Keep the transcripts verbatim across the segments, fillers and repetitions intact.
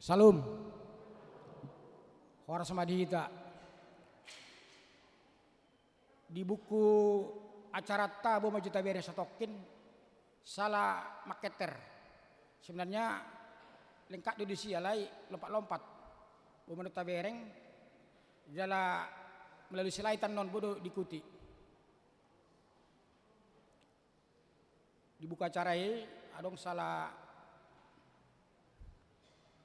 Syalom. Horas ma di hita. Di buku acaranta boi ma jo tabereng satongkin, sala mangkenter. Sebenarnya lengkap do disi, alai lompat-lompat. Boi ma jo tabereng, jala melalui slide annon boi do diikuti. Di buku acara i adong sala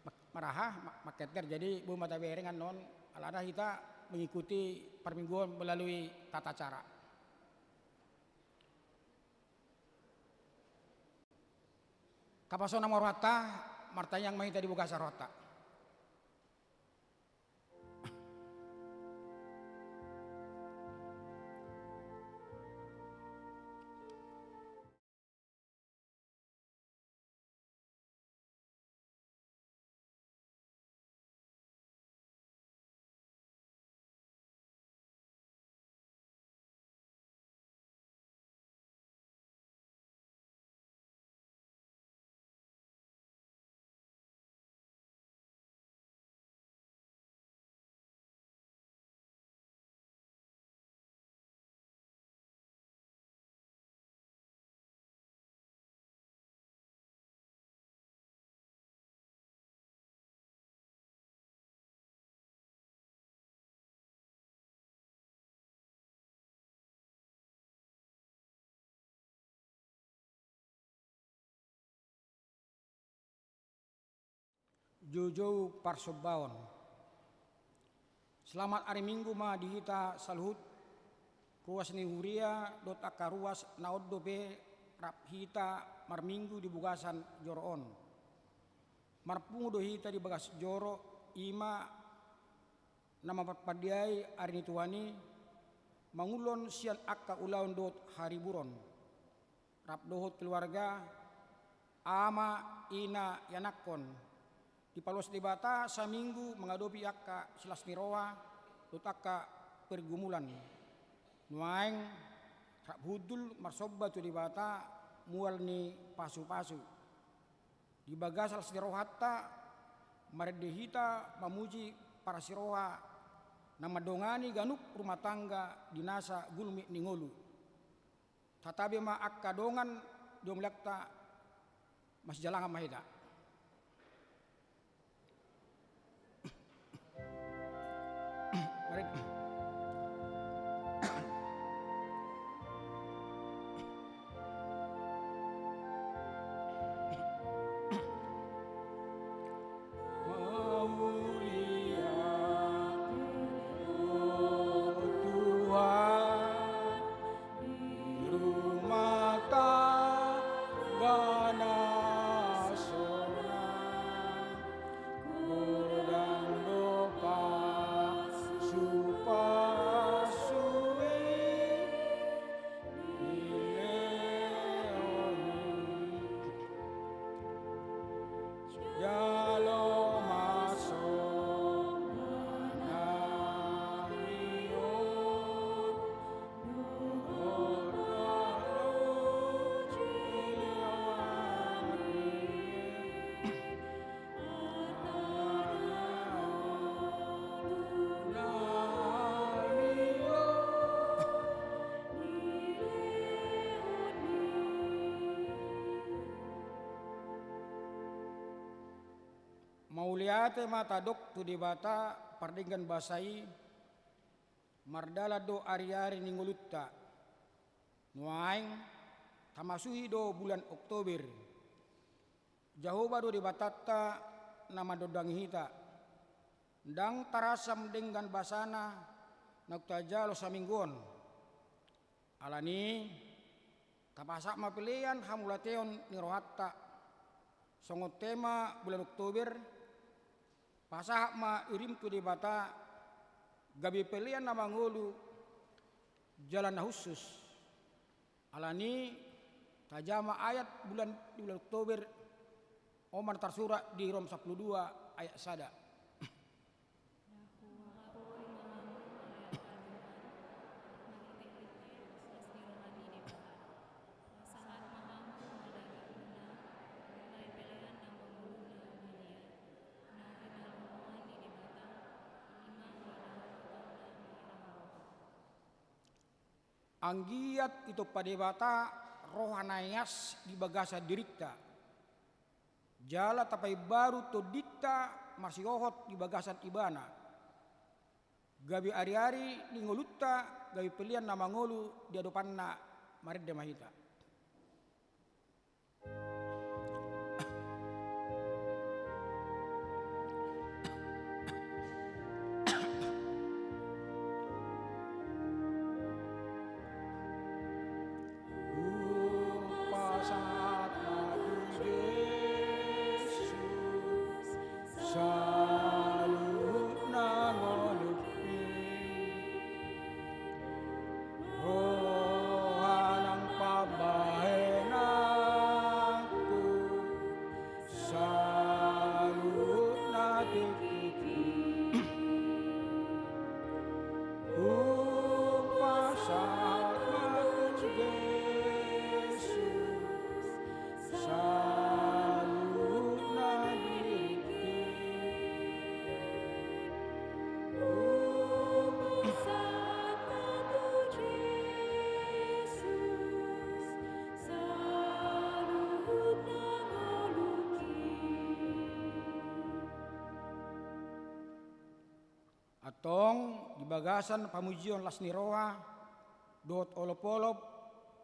ma-, maraha, ma-, mangkenter, jadi boi ma tabereng annon, alana hita mengikuti parmingguon melalui tata cara. Tapasona ma rohanta, martangiang ma hita di bagasan rohanta. Joujou parsombaon. Selamat ari Minggu ma di hita saluhut, ruas ni huria dohot angka ruas na on dope rap hita marminggu di bagasan joro on. Marpungu do hita di bagas joro, i ma na mamparpandiai ari ni Tuhan i, mangulon sian angka ulaon dohot hariburon, rap dohot keluarga, ama, ina, ianakhon. Dipaloas Debata saminggu mangadopi angka silas ni roha dohot angka pergumulan. Nuaeng rap hundul marsomba tu Debata mual ni pasupasu. Di bagasan las ni rohanta, marende hita mamuji parasiroha na mandongani ganup rumah tangga di nasa gulmit ni ngolu. Tatabe ma angka dongan di hamuliatta, masijalangan ma hita. Mauliate Tuhan di rumah tangga na sonang, godang do pasupasu i dilehon i. Jalo ma sombana i on. Mauliate ma tadok tu Debata pardenggan basa i. Mardalan do ariari ni ngolunta. Nuaeng tamasuhi do bulan Oktober. Jahowa do Debatanta na mandondangi hita. Ndang tarasam denggan basana naung tajalo saminggu on. Alani i, tapasahat ma pelean hamauliateon ni rohanta. Songon tema bulan Oktober, pasahat ma dirim tu Debata, gabe pelean na mangolu jala na hushus. Alani i, tajama ayat bulan, di bulan Oktober, on ma na tarsurat di Rom sampulu dua ayat sada. Anggiat ditompa Debata roha na ias di bagasan dirinta, jala tapaimbaru tondinta masihohot di bagasan ibana. Gabe ariari ni ngolunta gabe pelean na mangolu di adopanna. Marende ma hita. Hupasahat ma tu Jesus saluhutna ngolungki. Roha nang pambahenanku saluhutna tingkingki. Hupasahat ma tu Jesus saluhutna diringki. Hupasahat ma tu Jesus saluhutna ngolungki. Antong di bagasan pamujion las ni roha dohot olopolop,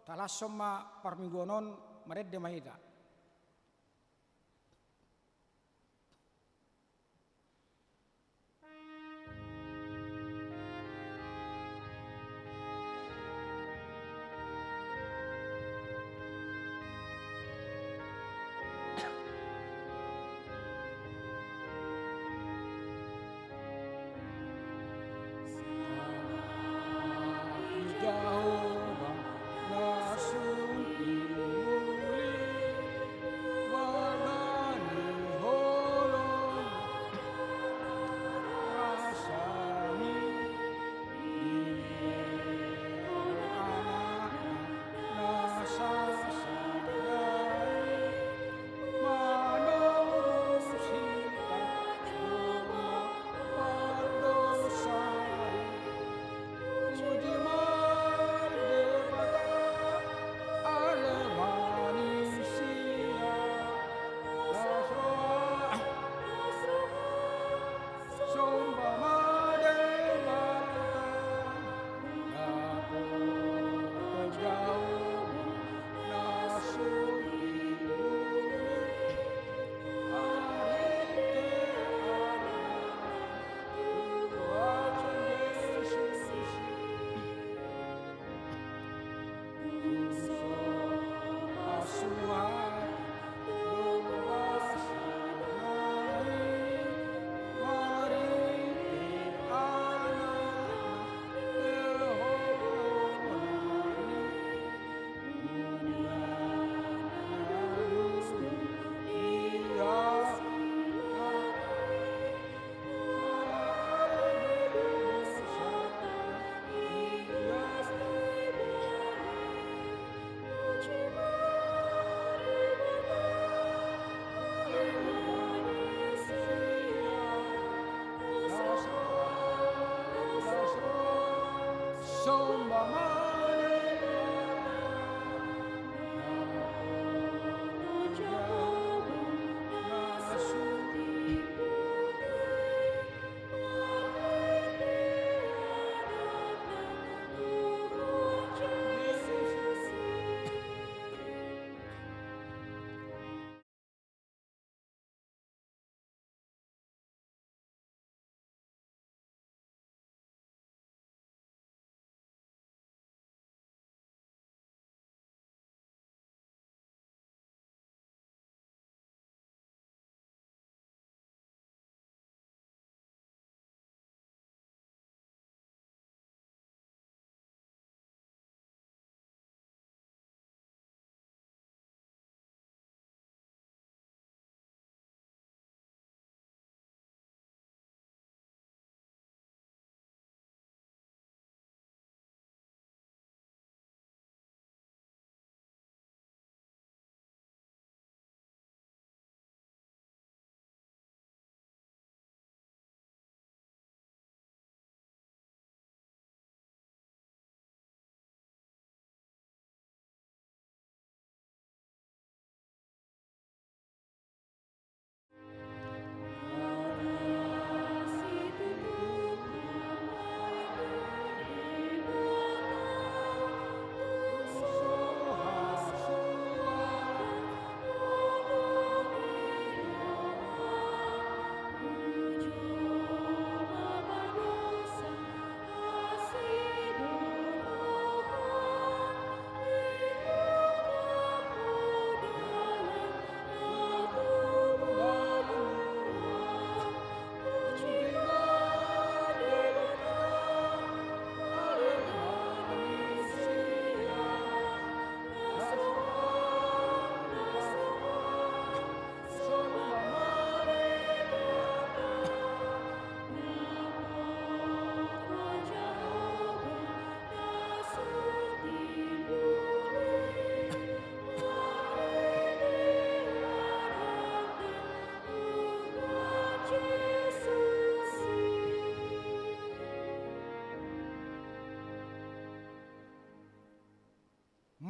talashon ma parmingguon on. Marende ma hita.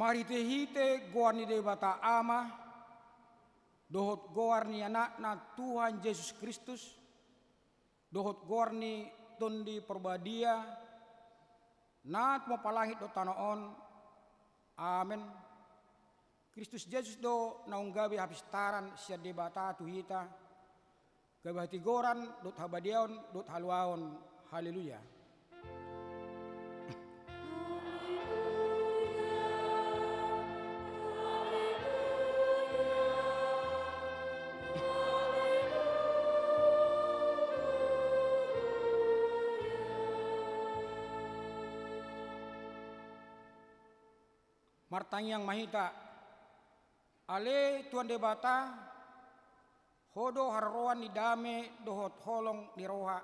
Marhitehite goar ni Debata Ama, dohot goar ni Anakna Tuhan Jesus Kristus, dohot goar ni Tondi Parbadia, na tumompa langit dohot tano on. Amen. Kristus Jesus do naung gabe hapistaran sian Debata tu hita, gabe hatigoran dohot habadiaon dohot haluaon. Haleluya. Martangiang ma hita. Ale Tuhan Debata, Ho do haroroan ni dame dohot holong ni roha.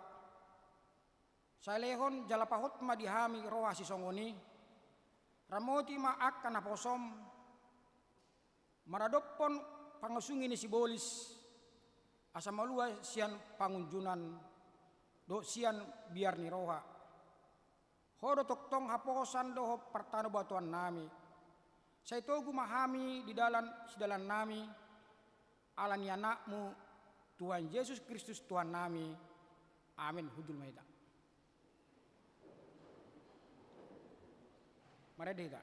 Sai lehon jala pahot ma di hami roha sisongon i. Ramoti ma angka naposom maradophon pangusungi ni sibolis, asa malua sian pangunjunan dohot sian biar ni roha. Ho do tongtong haposan dohot partanobatoannami. Sai togu ma hami di dalan sidalannami, ala ni Anakmu, Tuhan Jesus Kristus Tuhannami. Amen. Hundul ma hita. Marende hita.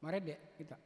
Marende hita.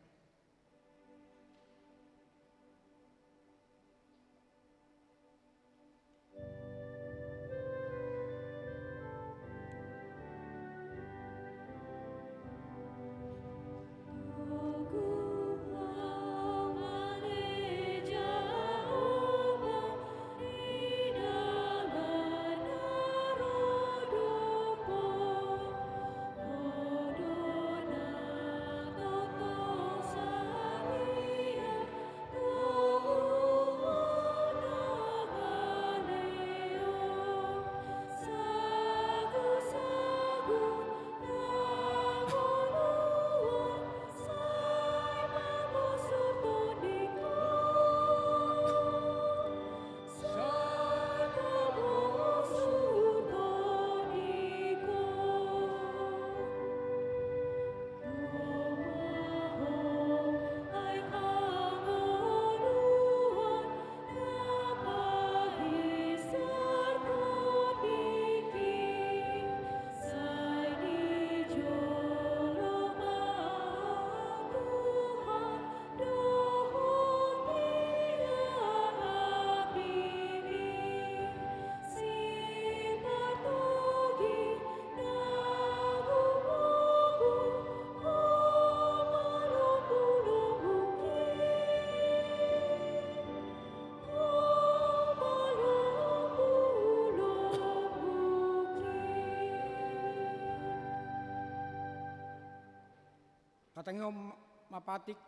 Hatangihon ma patik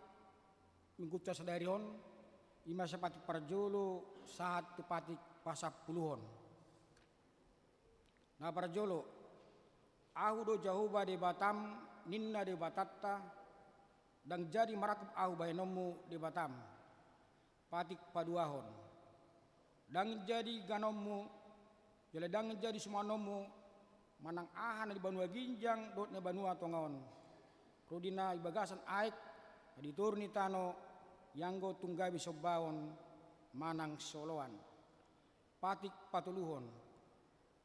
minggunta sadari on, i ma sian patik parjolo sahat tu patik pasampuluhon. Na parjolo, Ahu do Jahowa Debatam, ninna Debatanta, ndang jadi marangkup Ahu bahenonmu Debatam. Patik paduahon. Ndang jadi ganonmu, jala ndang jadi sumangonmu, manang aha na di banua ginjang dohot na di banua tonga on, ro di na di bagasan aek, na di toru ni tano, ianggo tung gabe sombaon manang sioloan. Patik patoluhon.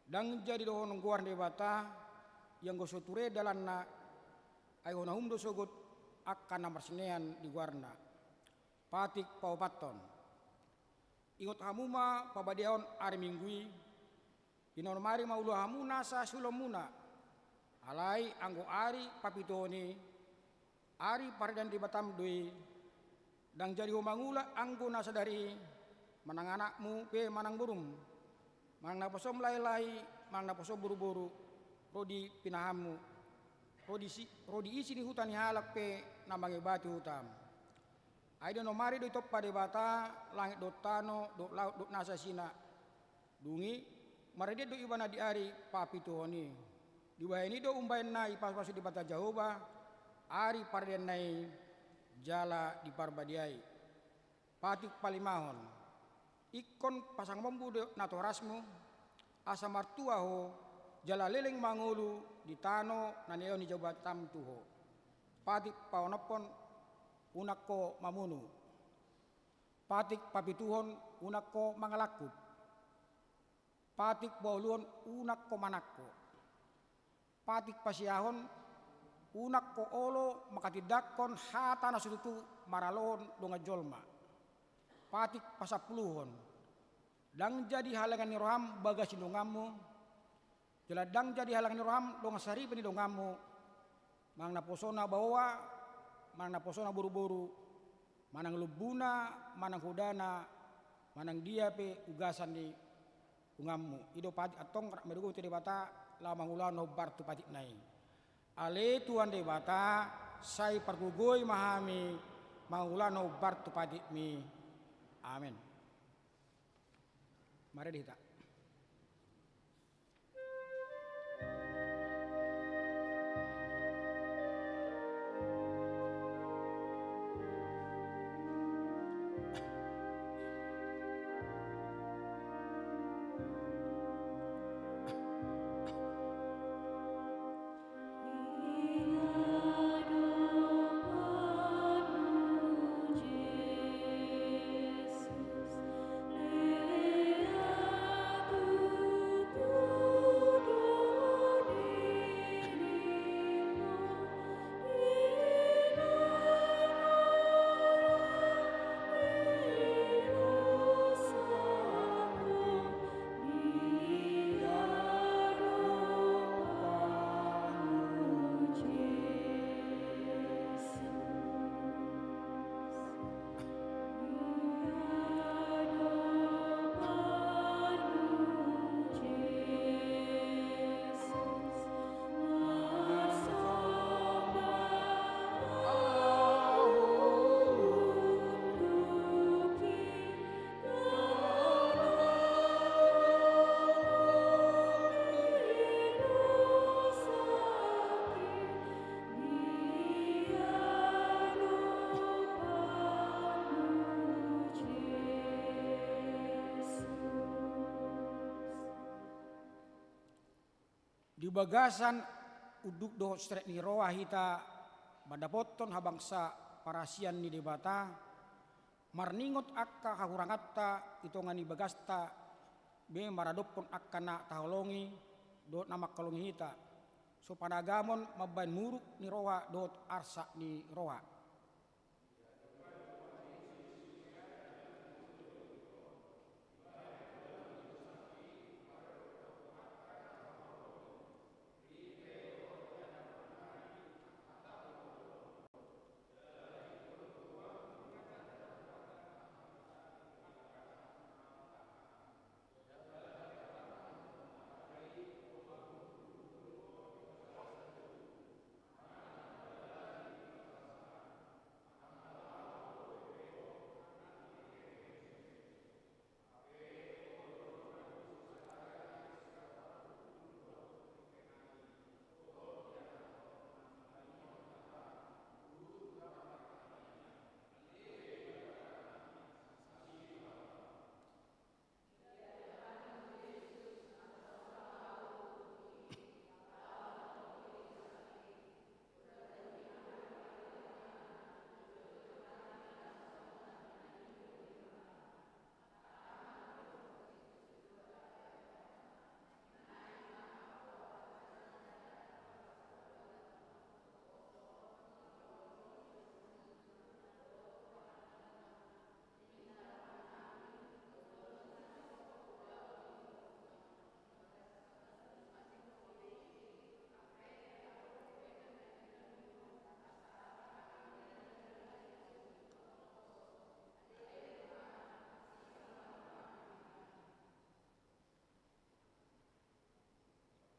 Ndang jadi dohonon goar ni Debata, ianggo so ture dalanna, ai hona uhum do sogot angka na marsinean di goarna. Patik paopathon. Ingot hamu ma pabadiaon ari Minggu i, di na on ari maula hamu nasa siulaonmuna. Alai anggo ari papituhon i, ari paridanan ni Debatam do i, ndang jadi ho mangula anggo na sadari i, manang anakmu pe manang borum, manang naposom lahilahi, manang naposom boruboru, ro di pinahanmu, ro di si-, ro di isi ni huta ni halak pe na mangebati hutam. Ai di na on ari do ditompa Debata langit dohot tano dohot laut dohot nasa isina. Dung i, Maradian do ibana di ari papituhon i. Dibahen i do umbahen na ipasupasu Debata Jahowa ari paradianna i jala diparbadiai. Patik palimahon. Ingkon pasangaponmu do natorasmu, asa martua ho, jala leleng mangolu di tano na nialuhon ni Jahowatam tu ho. Patik paonomhon, unang ho mamunu. Patik papituhon, unang ho mangalangkup. Patik pauluhon, unang ho manangko. Patik pasiahon, unang ho olo manghatindanghon hata na so tutu maralohon dongan jolma. Patik pasampuluhon, ndang jadi halangan ni roham bagas ni donganmu, jala ndang jadi halangan ni roham dongan saripe ni donganmu, manang naposona baoa, manang naposona boruboru, manang lombuna, manang hodana, manang dia pe ugasan ni donganmu. I do patik antong rap magogo tu Debata, laho mangulahon hombar tu patikna i. Ale Tuhan Debata, sai pargogoi ma hami mangulahon hombar tu patikmi. Amen. Marende hita. Di bagasan unduk dohot serep ni roha hita mandapothon habangsa parasian ni Debata, marningot angka hahuranganta i tonga ni bagasta, be maradophon angka na taholongi dohot na mangkaholongi hita, so panagamon mambahen muruk ni roha dohot arsak ni roha.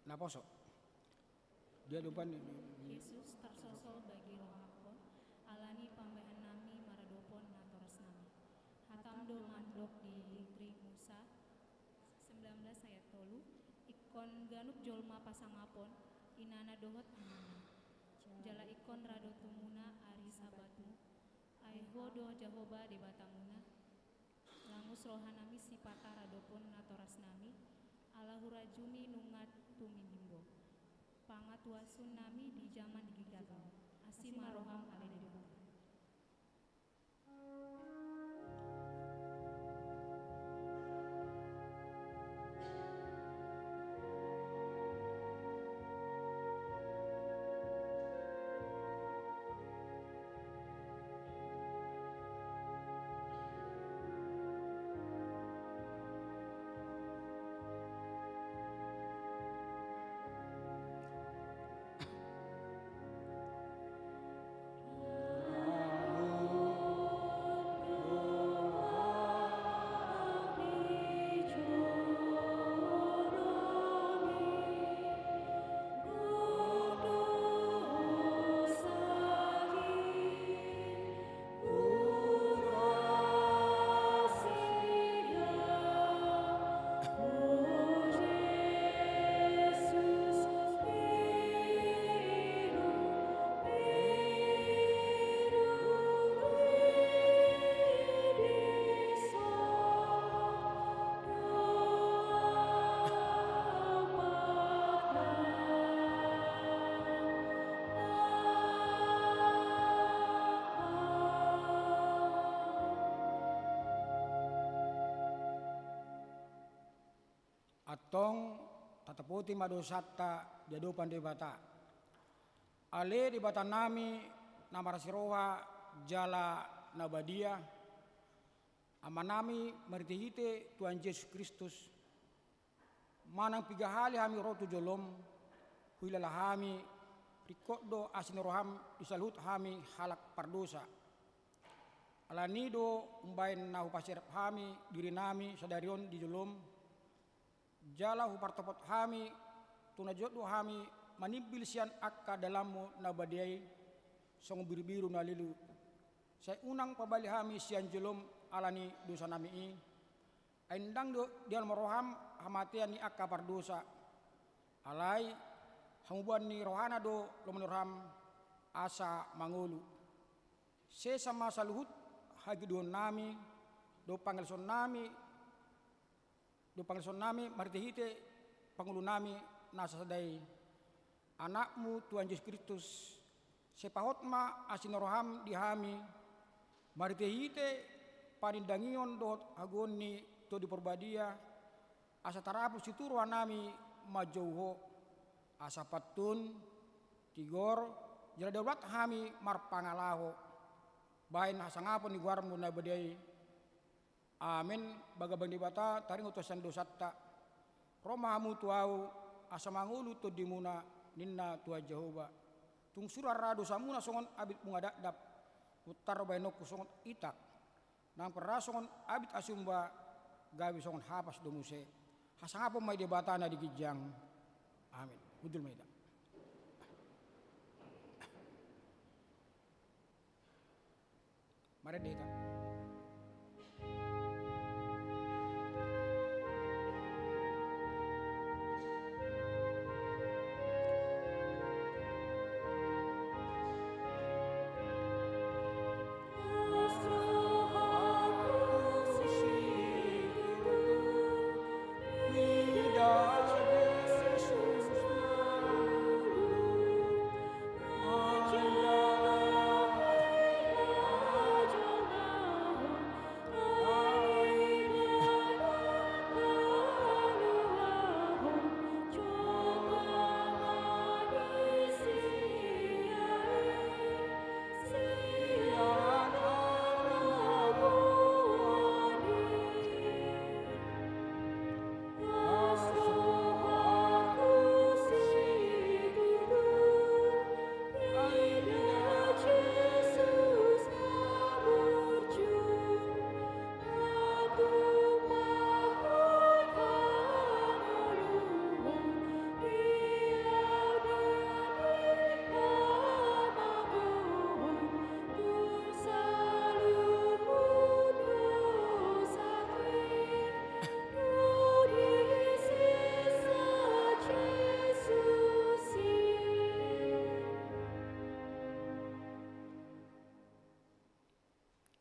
Naposo. Dia dopan. Jesus, tarsosol bagi rohangkon, alani pambahenannami maradophon natorasnami. Hatam do mandok di Dingri Musa, sembilan belas ayat tolu. ingkon ganup jolma pasangapon inana dohot anakna. Jala ingkon ra do tumuna ari Sabatmu, ai Ho do Jahowa Debatamuna. Langus rohanami sipata ra dophon natorasnami, ala hurajumi nunga tumimbo. Pangatuasun nami di jaman di gitangmu. Asi ma roham ale Debata. Antong tatapoti ma dosanta di adopan Debata. Ale Debatanami na marasi roha jala na badia, Amanami marhitehite Tuhan Jesus Kristus, manang piga hali hami ro tu jolom, huilala hami, ringkot do asi ni roham di saluhut hami halak pardosa. Alani do umbaen na hupaserep hami dirinami sadari on di jolom, jala hupartopot hami, tu na jot do hami manimbil sian angka dalanmu na badia i, songon birubiru na lilu. Sai unang pabali hami sian jolom alani dosanami i. Ai ndang do dialom roham hamatean ni angka pardosa. Alai hamubaon ni rohana do lomo ni roham asa mangolu. Sesa ma saluhut hagidoannami, dohot pangelesonnami, dohot pangelesonnami marhitehite pangolunami na sasada i, Anakmu Tuhan Jesus Kristus, sai pahot ma asi ni roham di hami, marhitehite panindangion dohot hagogoon ni Tondi Parbadia, asa tarapul situtu rohanami manjou Ho, asa pantun, tigor, jala daulat hami marpangalaho, baen hasangapon ni goarmu na badia i. Amen. Bagabag ni Debata, taringot tu hasesaan dosanta. Ro ma hamu tu Ahu, asa mangolu tondimuna, ninna Tuhan Jahowa. Tung sura ra dosamuna songon abit bunga dakdak, untar ro baenonku songon itak, nang pe ra songon abit asumba, gabe songon hapas do muse. Hasangapon ma i Debata na di ginjang. Amen. Hundul ma hita. Marende hita.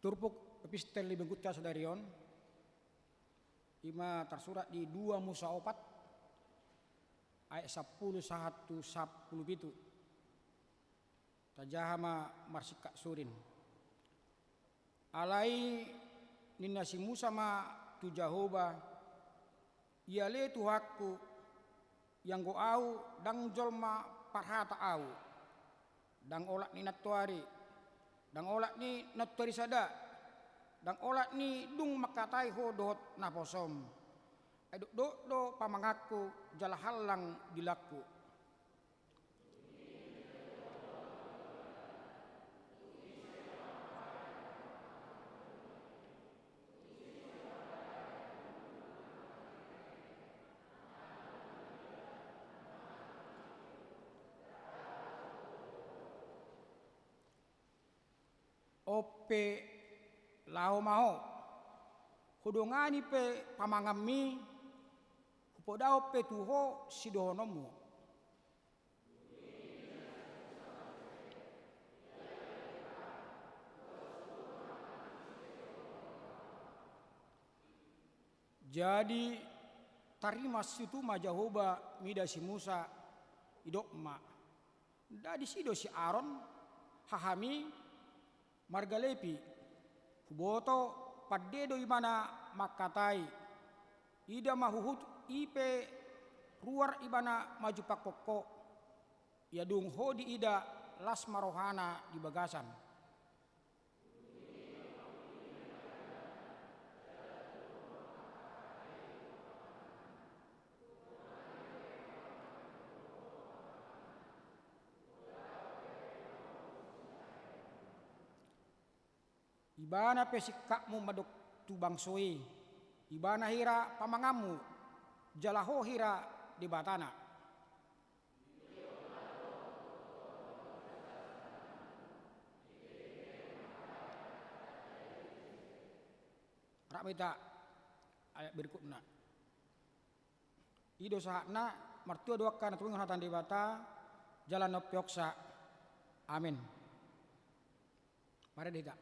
Turpuk epistel di minggunta sadari on, i ma tarsurat di dua Musa opat, ayat sampulu sahat tu sampulu pitu. Tajaha ma marsingkat surin. Alai ninna si Musa ma tu Jahowa, "Ia le Tuhanku, ianggo ahu ndang jolma parhata ahu, ndang olat ni nantoari, ndang olat ni nantoari sada, ndang olat ni dung mangkatai ho dohot naposom. Ai dokdok do pamanganku jala hallang dilangku." On pe laho ma ho, hudongani pe pamanganmi, hupodahon pe tu ho sidohononmu. Jadi tarrimas situtu ma Jahowa mida si Musa, didok ma, "Nda disi do si Aron, hahami, marga Lepi? Huboto, pande do ibana mangkatai. Ida ma huhut i pe ruar ibana manjumpangkon ho. Ia dung ho diida, las ma rohana di bagasan." Ibana pe singkatmu mandok tu bangso i, ibana hira pamanganmu, jala ho hira Debatana. Rap ma hita ayat berikutna. I do sahatna. Martua do angka na tuingon hata ni Debata, jala na umpeopsa. Amin. Marende hita.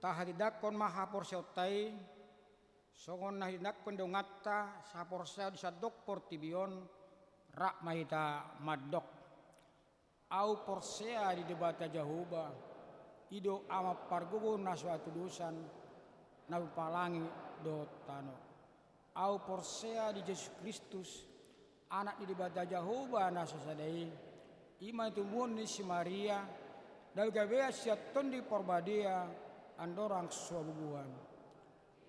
Tahatindangkon ma haporseaonta i, songon na hinangkon donganta sahaporseaon di sandok portibi on. Rap ma hita mandok. Ahu porsea di Debata Jahowa, i do Ama pargogo na so hatudosan, na mampa langit dohot tano. Ahu porsea di Jesus Kristus, Anak ni Debata Jahowa na sasada i, I ma tumuon ni si Maria, na gabean sian Tondi Porbadia, andorang so habubuhan.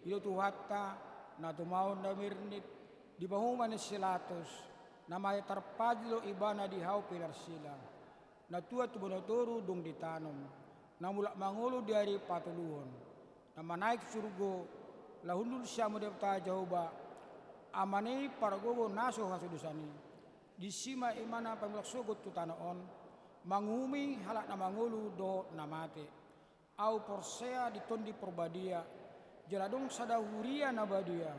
I do Tuhanta, na tumaon na mirnit, di pahuman ni si Latus, na mate tarpajil do ibana di hau pilar sila. Na tuat tu banua toru dung ditanom, na mulak mangolu di ari patoluhon, na manaek surgo, laho hundul sian Debata Jahowa, Amana i pargogo na so hasudusan i. Disi ma ibana pamulak sogot tu tano on, manguhumi halak na mangolu dohot na mate. Ahu porsea di Tondi Porbadia, jala adong sada huria na badia,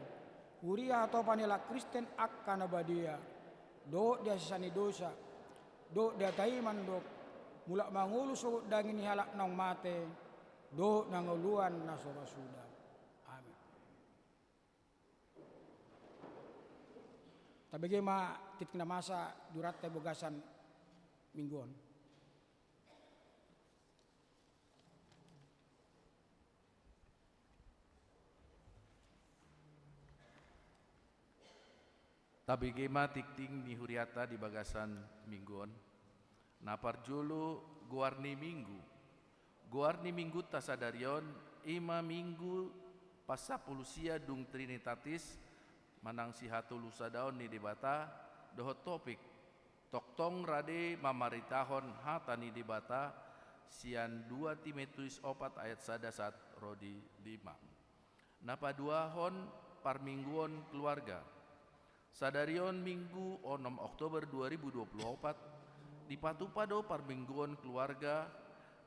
huria hatopan ni halak Kristen angka na badia, dohot di hasesaan ni dosa, dohot di hata i mandok, mulak mangolu sogot daging ni halak naung mate, dohot hangoluan na so ra suda. Amin. Tabege ma titik na masa di hurianta di bagasan minggu on. Tabege ma titik ni hurianta di bagasan minggu on. Na parjolo, goar ni minggu. Goar ni minggunta sadari on, i ma minggu pasampulu sia dung Trinitatis, manang sihatolu sadaon ni Debata, dohot topik, tongtong rade mamaritahon hata ni Debata, sian dua Timoteus opat ayat sada sahat ro di lima. Na paduahon, parmingguon keluarga. Sadari on Minggu onom Oktober dua ribu dua puluh opat, dipatupa do parmingguon keluarga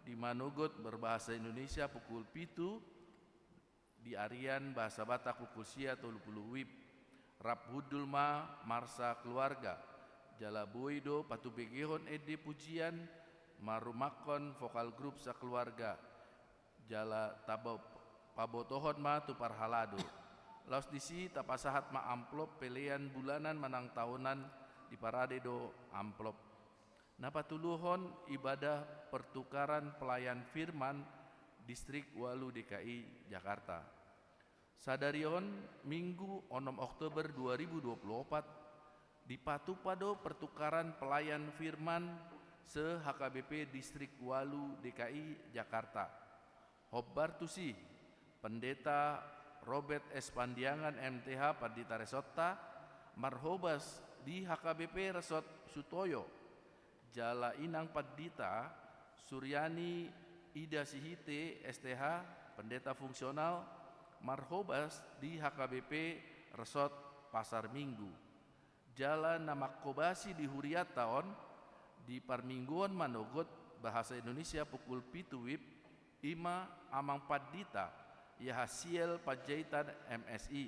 di manogot berbahasa Indonesia pukul pitu, di arian bahasa Batak pukul sia tolu pulu WIB. Rap hundul ma marsa keluarga, jala boi do patubegehon ende pujian, marumakkon vokal grup sakeluarga, jala tabo-, pabotohon ma tu parhalado. Laos disi tapasahat ma amplop pelean bulanan manang taonan, diparade do amplop. Na patoluhon, ibadah pertukaran pelayan firman Distrik Walu D K I Jakarta. Sadari on, Minggu onom Oktober dua ribu dua puluh opat, dipatupa do pertukaran pelayan firman se-H K B P Distrik Walu D K I Jakarta. Hombar tusi, Pendeta Robert S Pandiangan M T H Pandita Resortta, marhobas di H K B P Resort Sutoyo, jala Inang Pandita Suryani Ida Sihite S T H, Pendeta Fungsional, marhobas di H K B P Resort Pasar Minggu. Jala na manghobasi di hurianta on, di parmingguon manogot bahasa Indonesia pukul pitu WIB, i ma Amang Pandita Yahasiel Panjaitan M Si.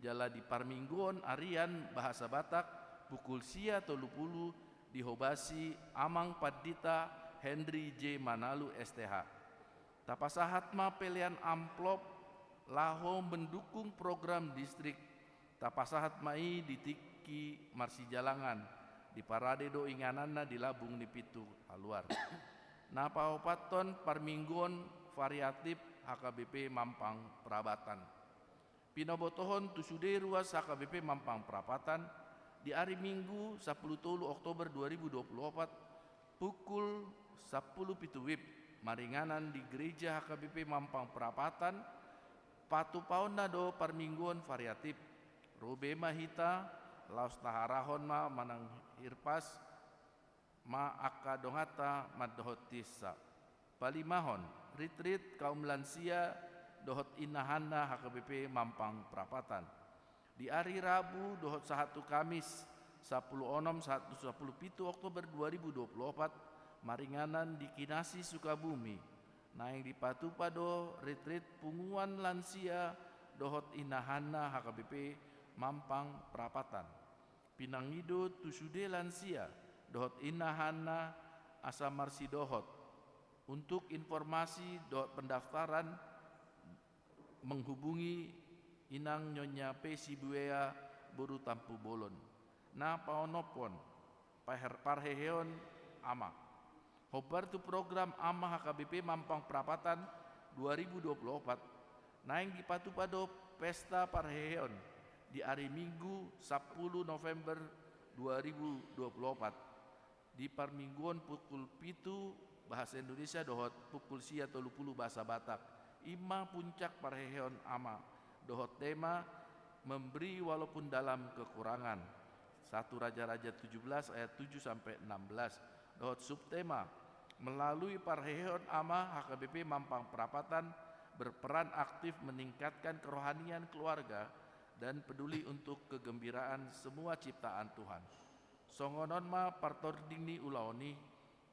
Jala di parmingguon arian bahasa Batak pukul sia tolu pulu dihobasi Amang Pandita Henry J Manalu S T H. Tapasahat ma pelean amplop laho mendukung program distrik. Tapasahat ma i di tingki marsijalangan, diparade do ingananna di lambung ni pintu haluar. Na paopathon, parmingguon variatif H K B P Mampang Prapatan. Pinobotohon tu sude ruas H K B P Mampang Prapatan, di ari Minggu sampulu tolu Oktober dua ribu dua puluh opat, pukul sampulu pitu WIB, maringanan di Gereja H K B P Mampang Prapatan, patupaonna do parmingguon variatif. Ro be ma hita, laos taharahon ma manang hirpas ma angka donganta mandohot tinsa. Palimahon, ritrit kaum lansia dohot indahanna H K B P Mampang Prapatan. Di ari Rabu dohot sahat tu Kamis, sampulu onom sahat tu sampulu pitu Oktober dua ribu dua puluh opat, maringanan di Kinasi Sukabumi, naeng dipatupa do ritrit punguan lansia dohot indahanna H K B P Mampang Prapatan. Pinangido tu sude lansia dohot indahanna asa marsidohot. Untuk informasi dohot pendaftaran, menghubungi Inang Nyonya P. Sibuea boru Tampubolon. Na paonomhon, paher-, parheheon ama. Hombar tu program ama H K B P Mampang Prapatan dua ribu dua puluh opat, naeng dipatupa do pesta parheheon di ari Minggu sampulu November dua ribu dua puluh opat. Di parmingguon pukul pitu bahasa Indonesia dohot pukul sia tolu pulu bahasa Batak. I ma puncak parheheon ama dohot tema memberi walaupun dalam kekurangan. Satu Raja-Raja tujuh belas ayat tujuh sampai enam belas. Dohot subtema melalui parheheon ama H K B P Mampang Prapatan berperan aktif meningkatkan kerohanian keluarga dan peduli untuk kegembiraan semua ciptaan Tuhan. Songon on ma partording ni ulaon i.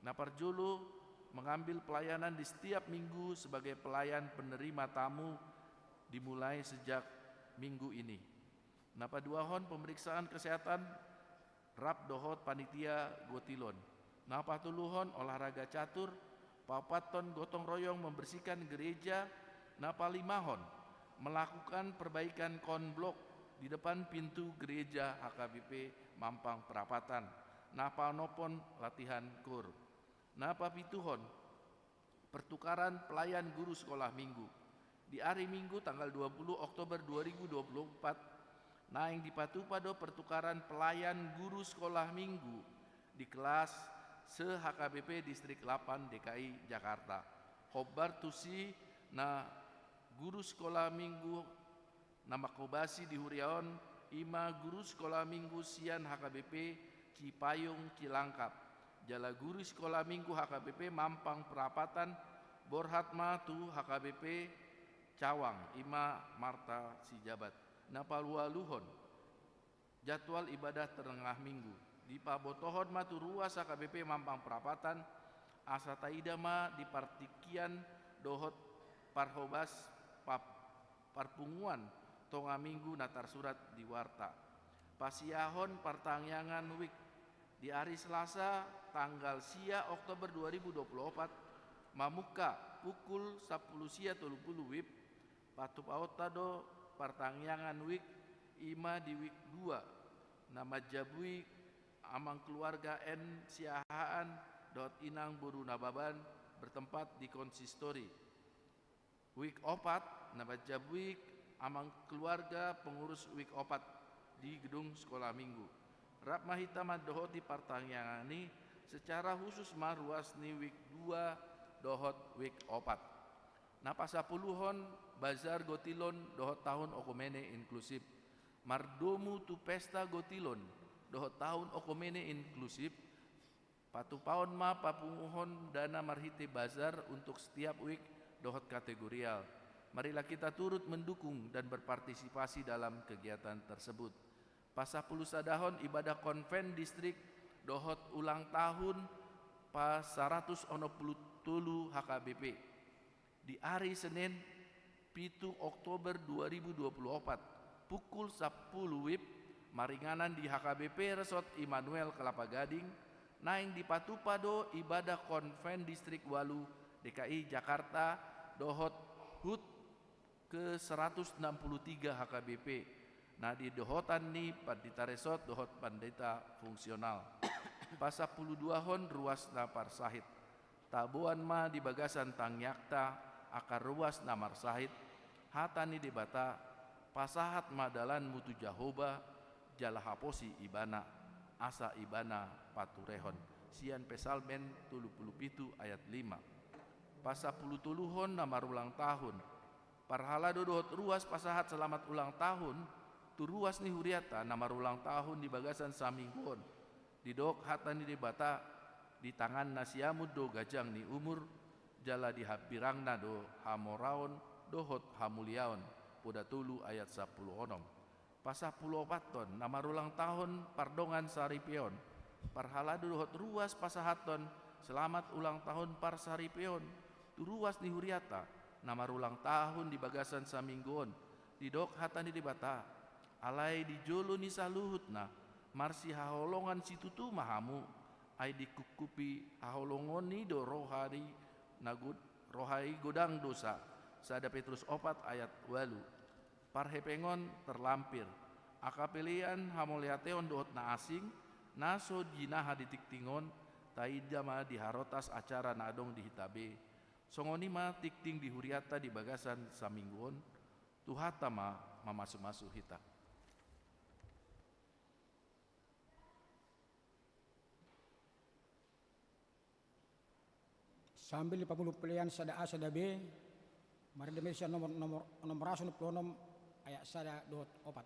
Na parjolo, mengambil pelayanan di setiap minggu sebagai pelayan penerima tamu dimulai sejak minggu ini. Na paduahon, pemeriksaan kesehatan rap dohot panitia gotilon. Na patoluhon, olahraga catur. Paopathon, gotong royong membersihkan gereja. Na palimahon, melakukan perbaikan konblok di depan pintu gereja H K B P Mampang Prapatan. Na paonomhon, latihan koor. Na papituhon, pertukaran pelayan guru sekolah minggu. Di hari Minggu tanggal dua puluh Oktober dua ribu dua puluh empat, naeng dipatupa do pertukaran pelayan guru sekolah minggu di kelas se-H K B P Distrik delapan D K I Jakarta. Hombar tusi na guru sekolah minggu na manghobasi di huria on, i ma guru sekolah minggu sian H K B P Cipayung Cilangkap. Jala guru sekolah minggu H K B P Mampang Prapatan borhat ma tu H K B P Cawang, i ma Marta Sijabat. Na paualuhon, jadwal ibadah tengah minggu. Dipabotohon ma tu ruas H K B P Mampang Prapatan, asa taida ma di partingkian dohot parhobas pap-, parpunguan tonga minggu na tarsurat di warta. Pasiahon partangiangan wijk. Di ari Selasa, tanggal sia Oktober dua ribu dua puluh opat, mamungka pukul sampulu sia tolu pulu wib, patupaonta do partangiangan wijk, i ma di wijk dua, na manjabui amang keluarga N Siahaan dohot inang boru Nababan, bertempat di konsistori. Wijk opat, na manjabui amang keluarga pengurus wijk opat di gedung sekolah minggu. Rap ma hita mandohoti partangiangan i, secara khusus ma ruas ni wijk dua dohot wijk opat. Na pasampuluhon, bazar gotilon dohot tahun oikumene inklusif. Mardomu tu pesta gotilon dohot tahun oikumene inklusif, patupaon ma papunguhon dana marhite bazar untuk setiap wijk dohot kategorial. Marilah kita turut mendukung dan berpartisipasi dalam kegiatan tersebut. Pasampulusadahon, ibadah konven distrik dohot ulang tahun pa saratus onom pulu tolu H K B P. Di ari Senin, pitu Oktober dua ribu dua puluh opat, pukul sampulu wib, maringanan di H K B P Resort Immanuel Kelapa Gading, naeng dipatupa do ibadah konven Distrik ualu D K I Jakarta dohot hut ke seratus enam puluh tiga H K B P, na di dohotan ni pandita resort dohot pandita fungsional. Pasampuluduahon, ruas na marsahit. Taboan ma di bagasan tangiangta angka ruas na marsahit, hata ni Debata, pasahat ma dalanmu tu Jahowa, jala haposi Ibana, asa Ibana paturehon. Sian Psalmen tolu pulu pitu ayat lima. Pasampulutoluhon na marulang tahun. Parhalado dohot ruas pasahat selamat ulang tahun tu ruas ni huriata na marulang tahun di bagasan saminggu on. Didok hata ni Debata, di tanganna siamun do ganjang ni umur, jala di hambirangna do hamoraon dohot hamuliaon, Poda tolu ayat sampulu onom. Pasampuluopathon, na marulang tahun pardongan saripeon. Parhalado dohot ruas pasahathon selamat ulang tahun parsaripeon tu ruas ni huriata na marulang tahun di bagasan saminggu on. Didok hata ni Debata, alai di jolo ni saluhutna marsihaholongan situtu ma hamu, ai dikukkupi haholongon i do roha i na god-, roha i godang dosa. Sada Petrus opat ayat ualu. Parhepengon terlampir, angka pelean hamauliateon dohot na asing, na so jinaha di tingting on, taida ma di harotas acara na adong di hita be. Songon i ma tingting di huriata di bagasan saminggu on. Tuhanta ma mamasumasu hita. Sambil di pamulung pelean sada A sada B, marende ma i sian nomor, nomor, nomor a songon pulu onom ayat sada dohot opat.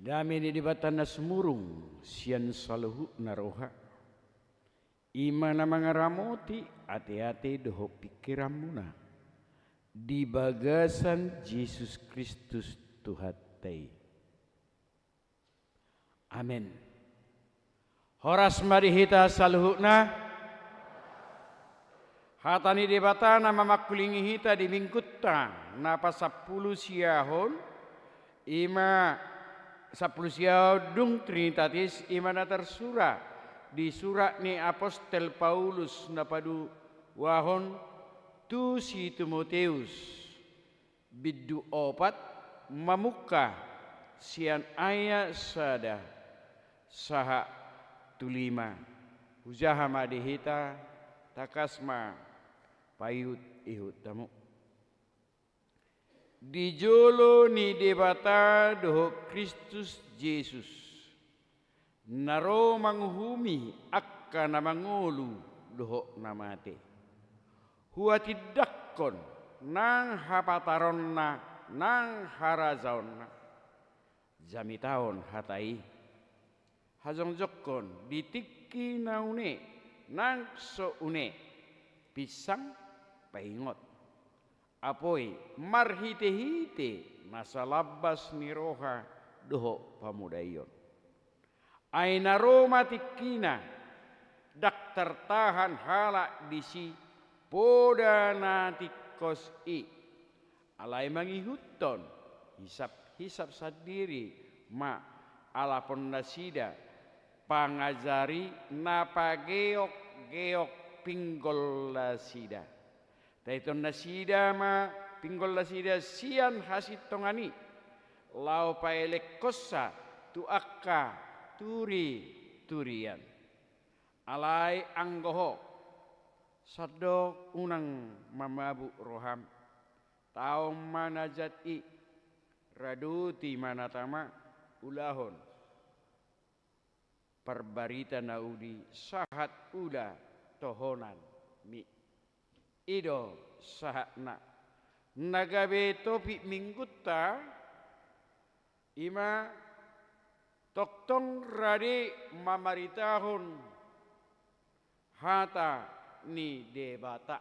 Dame ni Debata na sumurung sian saluhutna roha, i ma na mangaramoti ateate dohot pingkiranmuna di bagasan Jesus Kristus Tuhanta i. Amen. Horas ma di hita saluhutna. Hata ni Debata na mamangkulingi hita di minggunta na pasampulu siahon, i ma sampulu siahon dung Trinitatis, i ma na tarsurat di surat ni apostel Paulus na padu-, Huahon tu si Timoteus, bindu opat, mamungka sian ayat sada sahat tu lima. Hujaha ma di hita, tangkas ma paihutihut hamu. Di jolo ni Debata dohot Kristus Jesus, na ro manguhumi angka na mangolu dohot na mate, huhatindangkon nang hapataronna nang harajaonna, jamitahon hata i. Hajongjongkon di tingki na une nang so une, pinsang, paingot, apoi marhitehite na salambas ni roha dohot pamodaion. Ai na ro ma tingkina, ndang tartahan halak disi poda na tingkos i. Alai mangihuthon hisaphisap sandiri ma alapon nasida pangajari na pageokgeok pinggol nasida. Taithon nasida ma pinggol nasida sian hasintongan i, laho paelekkonsa tu angka turiturian. Alai anggo ho, sandok unang mamabuk roham. Taon ma na jat i, radoti ma na tama, ulahon parbarita na uli sahat ula tohonanmi. I do sahatna na gabe topik minggunta, i ma tongtong rade mamaritahon hata ni Debata.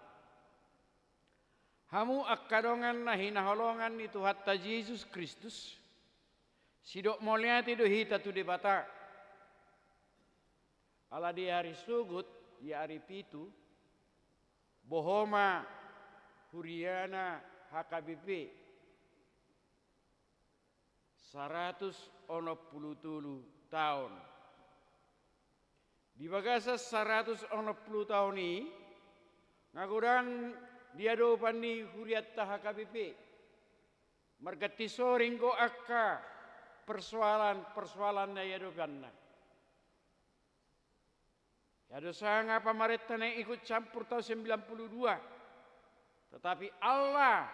Hamu angka dongan na hinaholongan ni Tuhanta Jesus Kristus, sidok mauliate do hita tu Debata. Ala di ari Sogot, di ari pitu, boho ma huriana H K B P saratus onom pulu tolu taon. Di bagasan saratus onom pulu taon i, nga godang di adopan ni hurianta H K B P. Marganti soring do angka persoalan-persoalan na i adopanna. Ya do sanga pamarenta na ikut campur tahun sembilan puluh dua. Tetapi Allah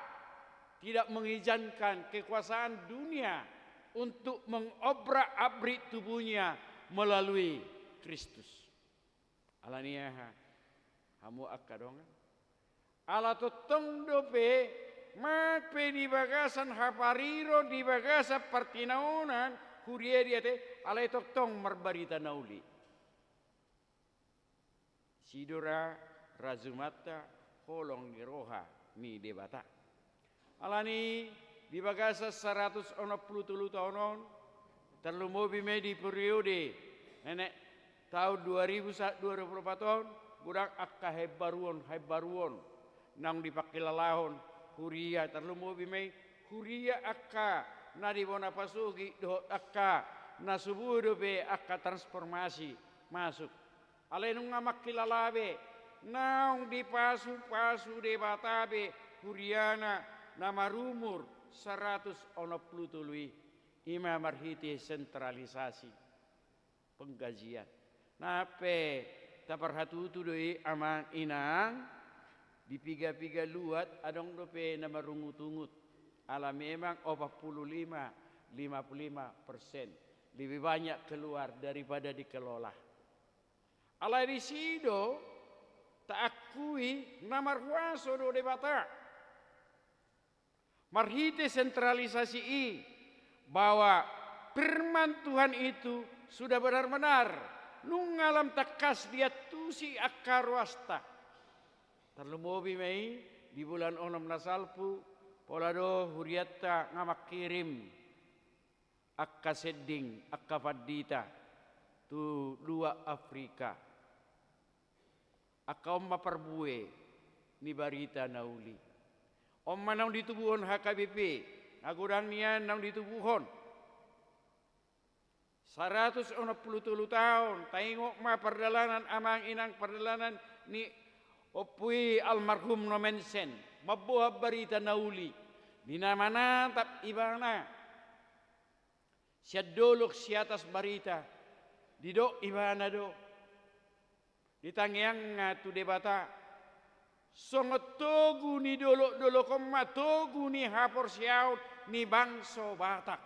tidak mengizinkan kekuasaan dunia untuk mengobrak-abrik tubuhnya melalui Kristus. Ala ni aha, hamu angka dongan? Ala tongtong dope, manang pe di bagasan hapariro, di bagasan partinaonan, huria di ate, alai tongtong marbarita na uli. Sidora rajumanta holong ni roha ni Debata. Ala ni di bagasan saratus onom pulu tolu taon on, tarlumobi ma i di periode nenek taon dua ribu sahat dua ribu opat on, godang angka haimbaruon, haimbaruon naung dipangkilalahon huria, tarlumobi ma i huria angka na di bona pasogit dohot angka na so boi dope angka transformasi masuk. Alai nunga mangkilala be, naung dipasupasu Debata be huriana na marumur saratus onom pulu tolu i, i ma marhite sentralisasi penggajian. Nang pe taparhatutu do i amang inang, di piga-piga luat adong dope na marungutungut. Ala memang opat puluh lima, lima puluh lima persen. Lebih banyak keluar daripada dikelola. Alai disi do taakui na marhuaso do Debata. Marhite sentralisasi i, bahwa firman Tuhan itu sudah benar-benar nunga lam tangkas diantusi angka ruasta. Tarlumobi ma i di bulan onom na salpu, pola do hurianta nga mangkirim angka sending, angka pandita tu luat Afrika. Angka on ma parbue ni barita na uli. On ma naung ditubuhon H K B P, nga godang nian naung ditubuhon. Saratus onom pulu tolu taon, taingot ma pardalanan amang inang, pardalanan ni Ompu i almarhum Nommensen mamboan barita na uli, di na manatap ibana sian dolok si atas barita, didok ibana do di tangiangna tu Debata, songon togu ni dolok-dolok on ma togu ni haporseaon ni bangso Batak.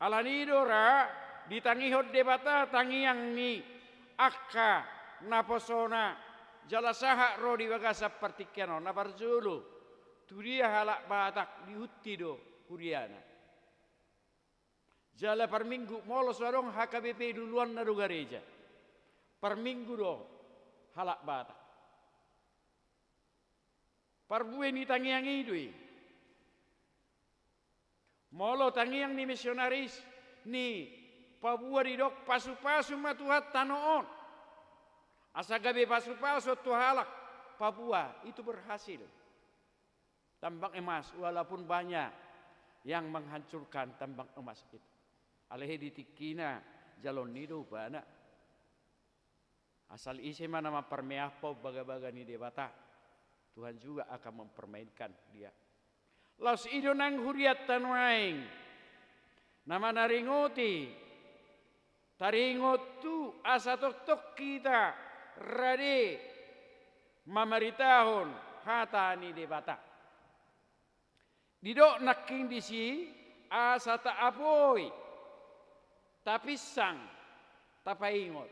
Alani do ra ditangihon Debata tangiang ni angka naposona, jala sahat ro di bagasan partingkian on. Na parjolo, tu dia halak Batak diunti do huriana. Jala parminggu, molo so adong H K B P luluanna do gareja. Parminggu do halak Batak. Parbue ni tangiang i do i. Molo tangiang ni misionaris ni Papua didok, pasu-pasu ma Tuhan tano on, asa gabe pasu-pasu tu halak Papua, itu berhasil. Tambang emas, walaupun banyak yang menghancurkan tambang emas itu. Alai di tingkina jaloon i do ibana. Asal ise ma na mamparmeahon bagabaga ni Debata, Tuhan juga akan mempermainkan dia. Laos i do nang hurianta nuaeng, na manaringoti, taringot tu asa tongtong hita rade mamaritahon hata ni Debata. Didok nangkin disi asa taapoi, tapinsang, tapaingot.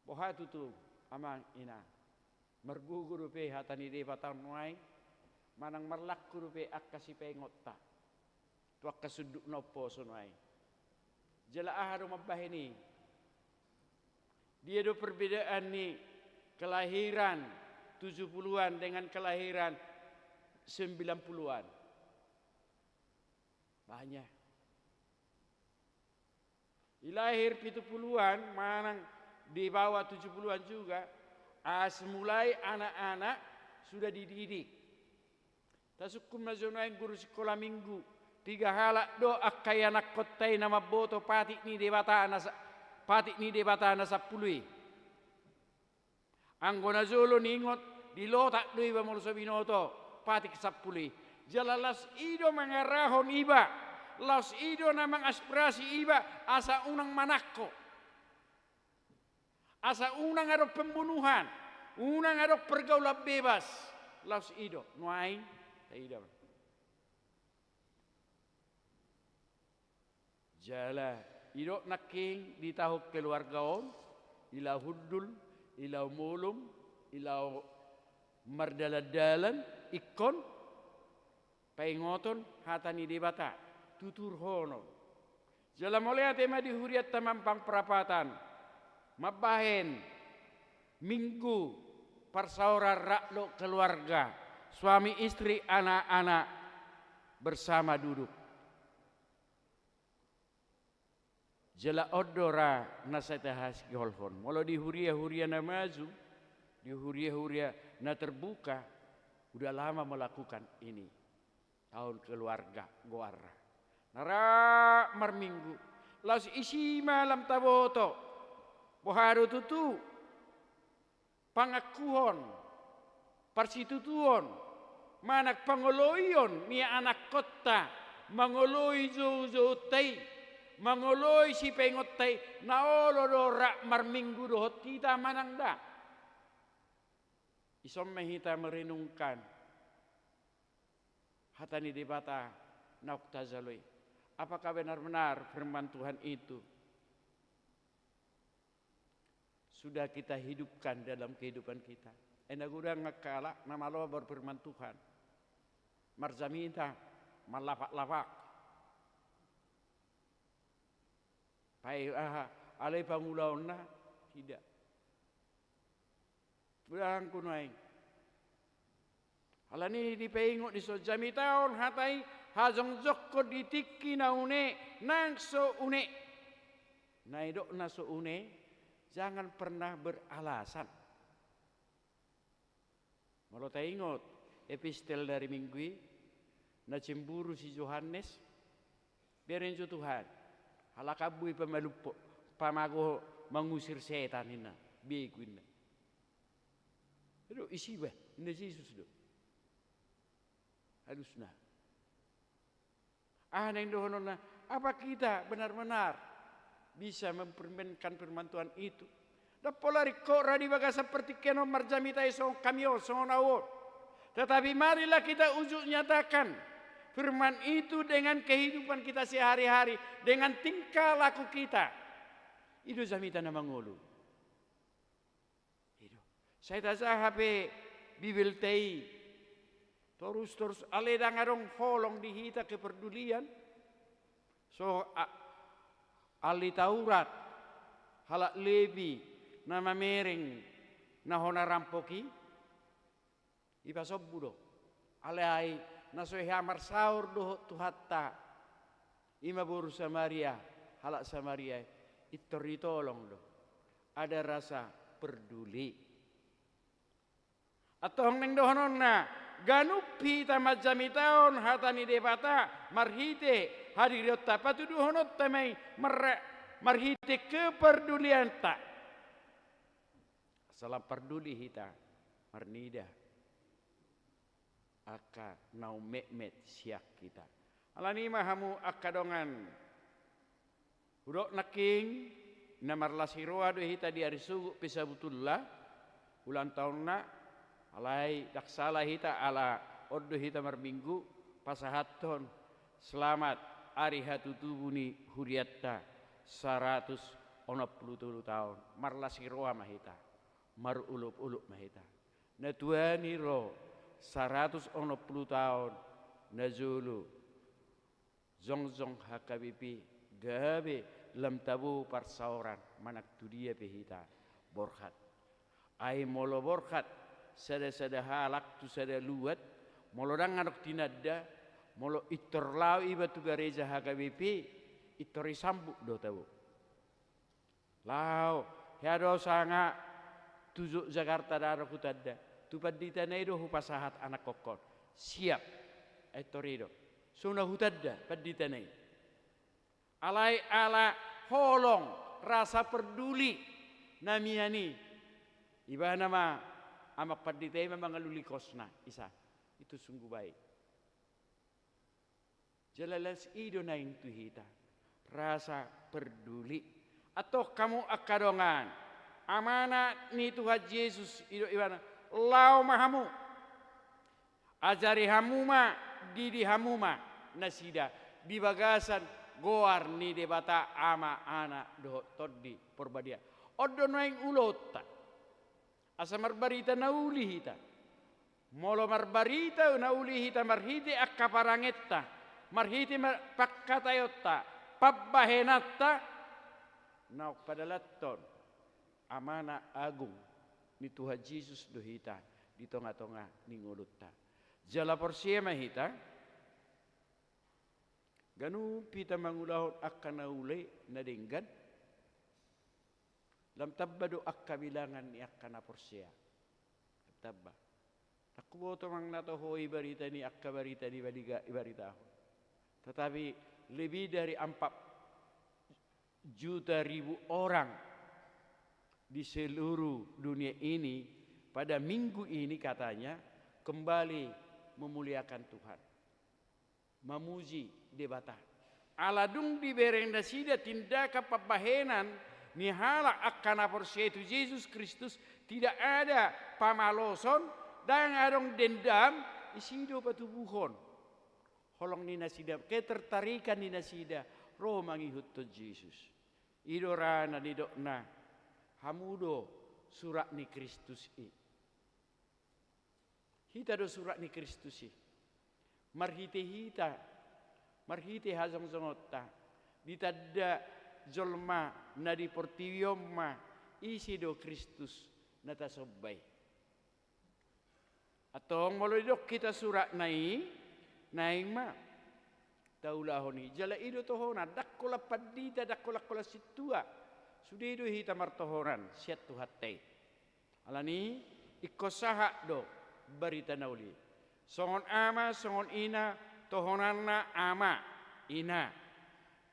Boha tutu, amang inang, margogo dope hata ni Debata nuaeng, manang marlangku dope angka sipaingotta tu angka sundut na umposo nuaeng. Jala aha do mambahen i? Dia do perbedaan ni kelahiran tujuh puluhan dengan kelahiran sembilan puluhan? Banyak. I lahir pitu puluhan manang di bawah tujuh puluhan juga, as mulai anak-anak sudah dididik. Tasungkun ma jo nuaeng guru sikola minggu, piga halak do angka ianakkonta i na mamboto patik ni Debata na sa-, patik ni Debata na sampulu i. Anggo na jolo niingot, di lotak do iba molo so binoto patik sampulu i. Jala laos i do mangarahon iba, laos i do na mangaspirasi iba asa unang manangko, asa unang adong pembunuhan, unang adong pergaulan bebas. Laos i do nuaeng, taida ma. Jala i do nangkin di taon keluarga on, i laho hundul, i laho molom, i laho mardalan-dalan, ingkon paingoton hata ni Debata, tuturhonon. Jala mauliate ma di hurianta Mampang Prapatan, mambahen minggu parsaoran rak dohot keluarga, suami istri, anak-anak bersama duduk. Jala on do ra na sai tahasiholhon. Molo di huria-huria na maju, di huria-huria na terbuka, udah lama melakukan ini. Taon keluarga goarna. Na ra marminggu. Laos isi ma lam taboto. Boha do tutu pangakuhon, parsitutuon, manang pangoloion ni anakkonta, mangoloi jou-jounta i, mangoloi sipaingonta i, na olo do rak marminggu dohot hita manang nda? Ison ma hita merenungkan hata ni Debata naung tajalo i. Apakah benar-benar firman Tuhan itu sudah kita hidupkan dalam kehidupan kita? Ai na godang angka halak na malo berfirman Tuhan, marjamita, marlapak-lapak. Pai aha, alai pangulaonna tidak. Godang nuaeng. Alani i dipaingot dison, jamitahon hata i, hajongjongkon di tingki na une nang so une. Na didok na so une, jangan pernah beralasan. Molo taingot epistel dari minggu i, na cemburu si Johannes, bereng jo Tuhan, halak ambu i pamalumpok, pamago, mangusir setan ninna, begu ninna. Aduh, isi bah, ninna Jesus do. Alusna. Aha naeng dohononna, apa kita benar-benar bisa mempermainkan firman Tuhan itu? Ndang pola ringkot ra di bagasan partingkian on marjamita i songon hami on, songon ahu on. Tetapi marilah kita ujuk nyatakan firman itu dengan kehidupan kita sehari-hari, dengan tingkah laku kita. I do jamita na mangolu. I do. Sai tajaha pe Bibelta i torus-torus, alai ndang adong holong di hita keperdulian. So a-, ahli Taurat, halak Lebi na mamereng na hona rampok i, ipasombu do. Alai na so hea marsaor dohot Tuhanta, i ma boru Samaria, halak Samaria i, pintor ditolong do. Ada rasa perduli. Antong naeng dohononna, ganup hita manjamitahon hata ni Debata marhite hadirionta, patuduhononta ma i mar-, marhite keperdulianta. Asa lam parduli hita marnida angka na ummetmet sian hita. Alani i ma hamu angka dongan, hudok nangkin, na marlas ni roha do hita di ari Sogot pe sabutulna ulang taonna, alai ndang sala hita ala on do hita marminggu pasahathon selamat ari hatutubu ni hurianta saratus onom pulu tolu taon. Marlas ni roha ma hita, marolopolop ma hita. Na tua ni ro saratus onom pulu taon najolo jongjong H K B P, gabe lam tabo parsaoran manang tu dia pe hita borhat. Ai molo borhat sada-sada halak tu sada luat, molo ndang adong tinanda, molo pintor laho iba tu gareja H K B P, pintor disambut do tabo. Laho, hea do sanga tu Jogjakarta ndang adong hutanda. Tu pandita na i do hupasahat anakkonkon. Siap. Pintor i do. So na hutanda pandita na i. Alai ala holong, rasa perduli na mian i, ibana ma amang pandita i ma mangalului kosna, isa. Itu sungguh baik. Jala las i do naeng tu hita, rasa perduli. Antong hamu angka dongan, amanat ni Tuhan Jesus, i do ibana, laho ma hamu. Ajari hamu ma, didi hamu ma nasida di bagasan goar ni Debata Ama, Anak dohot Tondi Porbadia. On do naeng ulaonta. Asa marbarita na uli hita. Molo marbarita na uli hita marhite angka parangenta, marhite ma-, pangkataionta, pambahenanta, naung padalanhon Amana Agung ni Tuhan Jesus do hita di tonga-tonga ni ngolunta. Jala porsea ma hita, ganup hita mangulahon angka na uli na denggan, lam tamba do angka bilangan ni angka na porsea. Lam tamba. Ndang huboto manang na toho i barita ni angka barita ni baliga i baritahon. Tetapi lebih dari empat juta ribu orang di seluruh dunia ini pada minggu ini katanya kembali memuliakan Tuhan. Mamuji Debata. Ala dung dibereng nasida tindakan pambahenan ni halak angka na porsea tu Jesus Kristus, tidak ada pamaloson, ndang adong dendam, i si do patubuhon holong ni nasida, ketertarikan ni nasida, ro mangihuthon Jesus. I do ra na nidokna, hamu do surat ni Kristus i. Hita do surat ni Kristus i. Marhite hita, marhite hajongjongonta, ditanda jolma na di portibi on ma, ise do Kristus na tasomba i. Antong molo didok hita suratna i, naeng ma taulahon i, jala i do tohonan, ndang holan pandita, ndang holan, holan sintua. Sude do hita martohonan sian Tuhanta i. Alani i, ingkon sahat do barita na uli. Songon ama, songon ina, tohonanna ama, ina.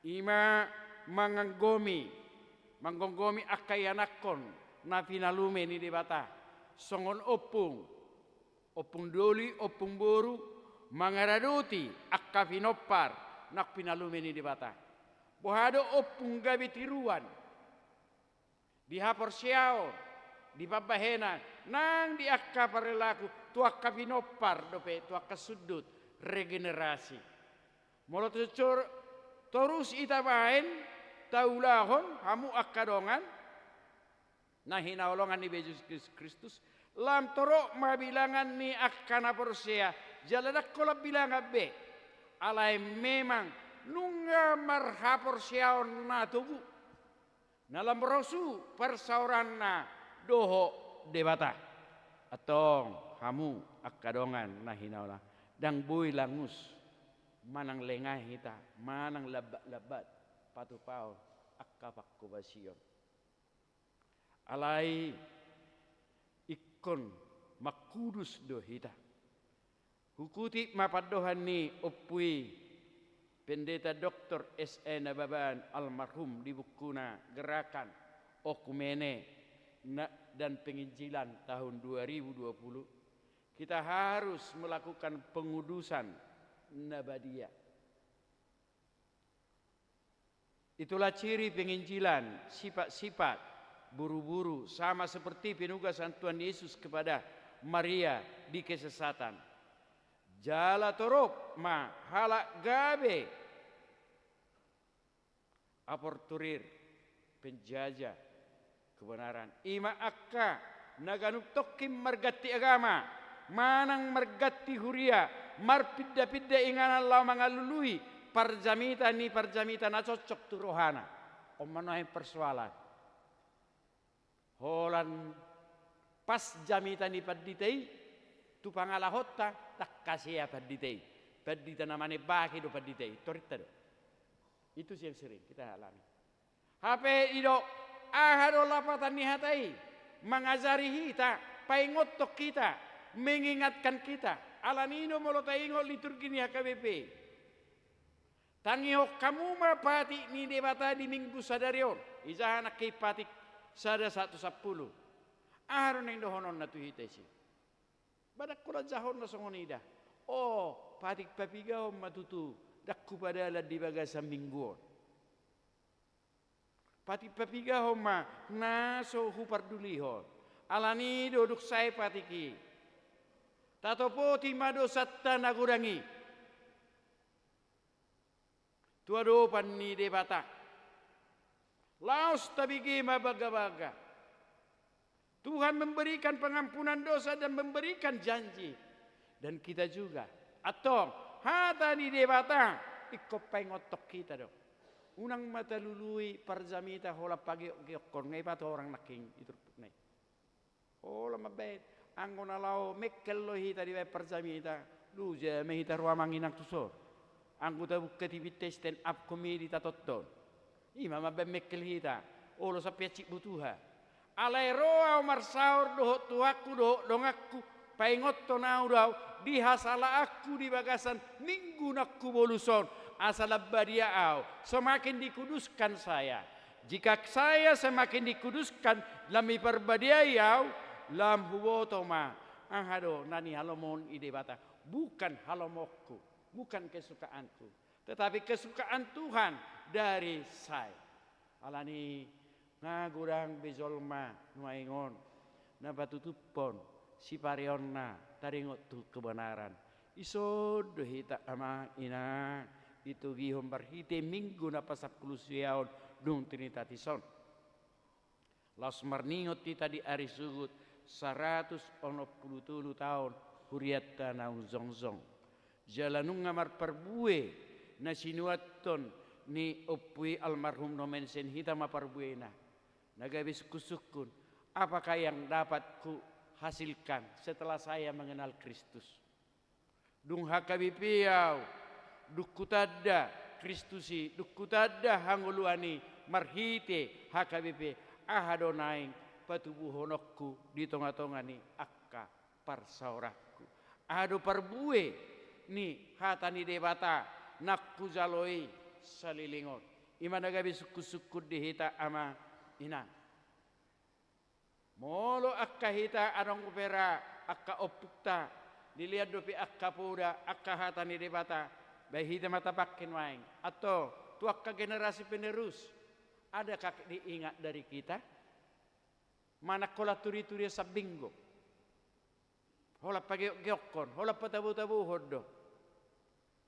I ma manganggomi, manggomgomi angka ianakhon na pinalume ni Debata, songon ompung, ompung doli, ompung boru, mangaradoti angka pinompar na pinalume ni Debata. Boha do ompung gabe tiruan di haporseaon, di pambahenan, nang di angka parlaku, tu angka pinompar dope, tu angka sundut regenerasi. Molo tor-, torus i tabaen, taulahon, hamu angka dongan na hinaholongan ni Jesus Kristus, lam torop ma bilangan ni angka na porsea, jala ndang holan bilangan be. Alai memang nunga marhaporseaon na togu, na lam rosu parsaoranna dohot Debata. Antong hamu angka dongan na hinahola, ndang boi langus manang lengah hita, manang lambat-lambat patupahon angka panghobasion. Alai ingkon mangkudus do hita. Hukutip ma pandohan ni ompu i, Pendeta Doktor S A Nababan almarhum, di bukuna Gerakan Oikumene na-, dan Penginjilan tahun dua ribu dua puluh, kita harus melakukan pengudusan na badia. Itulah ciri penginjilan, sifat-sifat buru-buru, sama seperti penugasan Tuhan Yesus kepada Maria di kesesatan. Jala torop ma halak gabe aporturir, penjajah kebenaran. I ma angka na ganup tongkin marganti agama, manang marganti huria, marpinda-pinda inganan laho mangalului parjamita ni parjamita na cocok tu rohana. On ma nuaeng persoalan. Holan pas jamita ni pandita i tu pangalahonta, ndang hasea pandita i. Pandita na manembaki do pandita i, torinta do. Itu yang sering kita alami. Hape i do, aha do lapatan ni hata i? Mangajari hita, paingothon hita, mengingatkan kita. Alani i do molo taingot liturgi ni H K B P, tangihon hamu ma patik ni Debata di Minggu sadari on. Ijaha nangkin patik sada sahat tu sampulu? Aha do naeng dohononna tu hita i? Ba ndang holan jahonna songon i da. O, patik papigahon ma tutu, ndang hupadalan di bagasan Minggu on. Patik papigahon ma na so hupardulihon. Alani i do dung sae patik i, tatopoti ma dosanta na godang i tu adopan ni Debata. Laos tabege ma bangga-bangga. Tuhan memberikan pengampunan dosa dan memberikan janji. Dan kita juga. Antong, hata ni Debata ingkon paingothon hita do. Unang ma talului parjamita holan pageok-geokhon, nga i patorang nangkin i turpukna i. Holan mambaen, anggo na laho mengkel do hita dibaen parjamita, loja ma hita ro amang inang tuson. Anggo tabuka T V-ta, stand up comedy tatonton, i ma mambaen mengkel hita, olo sampe hansit butuha. Alai ro ahu marsaor dohot Tuhanku dohot donganku, paingothon ahu do ahu di hasalaanku di bagasan Minggu nangku bolus on, asa lam badia ahu, semakin dikuduskan saya. Jika saya semakin dikuduskan, lam diparbadiai ahu, lam huboto ma aha do na nihalomohon i Debata. Bukan halomohonku, bukan kesukaanku, tetapi kesukaan Tuhan dari saya. Alani nga godang be jolma nuaeng on na patutuphon sipareonna taringot tu kebenaran. Dison do hita amang inang ditogihon marhite Minggu na pasampulu sia on dung Trinitatis on. Laos marningot hita di ari suhut saratus onom pulu tolu taon hurianta naung jongjong. Jala nunga marparbue na sinuanhon ni ompu i almarhum Nommensen, hita ma parbuena. Na gabe sungkun-sungkun, apakah yang dapat kuhasilkan setelah saya mengenal Kristus? Dung H K B P ahu, dung hutanda Kristus i, dung hutanda hangoluan i marhite H K B P, aha do naeng patubuhononku di tonga-tonga ni angka parsaoranku? Aha do parbue ni hata ni Debata na hujalo i saleleng on? I ma na gabe sungkun-sungkun di hita amang Inang. Molo angka hita adong dope ra angka ompunta, dilean dope angka poda, angka hata ni Debata, baen hita ma tapangke nuaeng. Antong, tu angka generasi penerus, adakah diingat dari kita? Manang holan turituri sambinggo. Holan pageokgeokhon, holan patabotabohon do.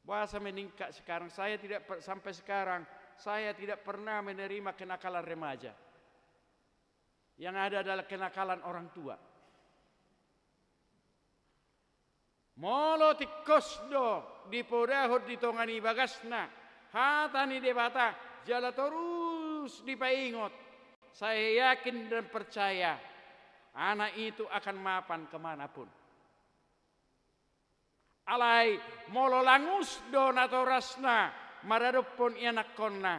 Boasa meningkat sekarang? Saya tidak per-, sampai sekarang, saya tidak pernah menerima kenakalan remaja. Yang ada adalah kenakalan orang tua. Molo tingkos do dipodahon di tonga ni bagasna hata ni Debata, jala torus dipaingot, saya yakin dan percaya, anak itu akan mapan ke mana pun. Alai, molo langus do natorasna maradophon ianakhonna.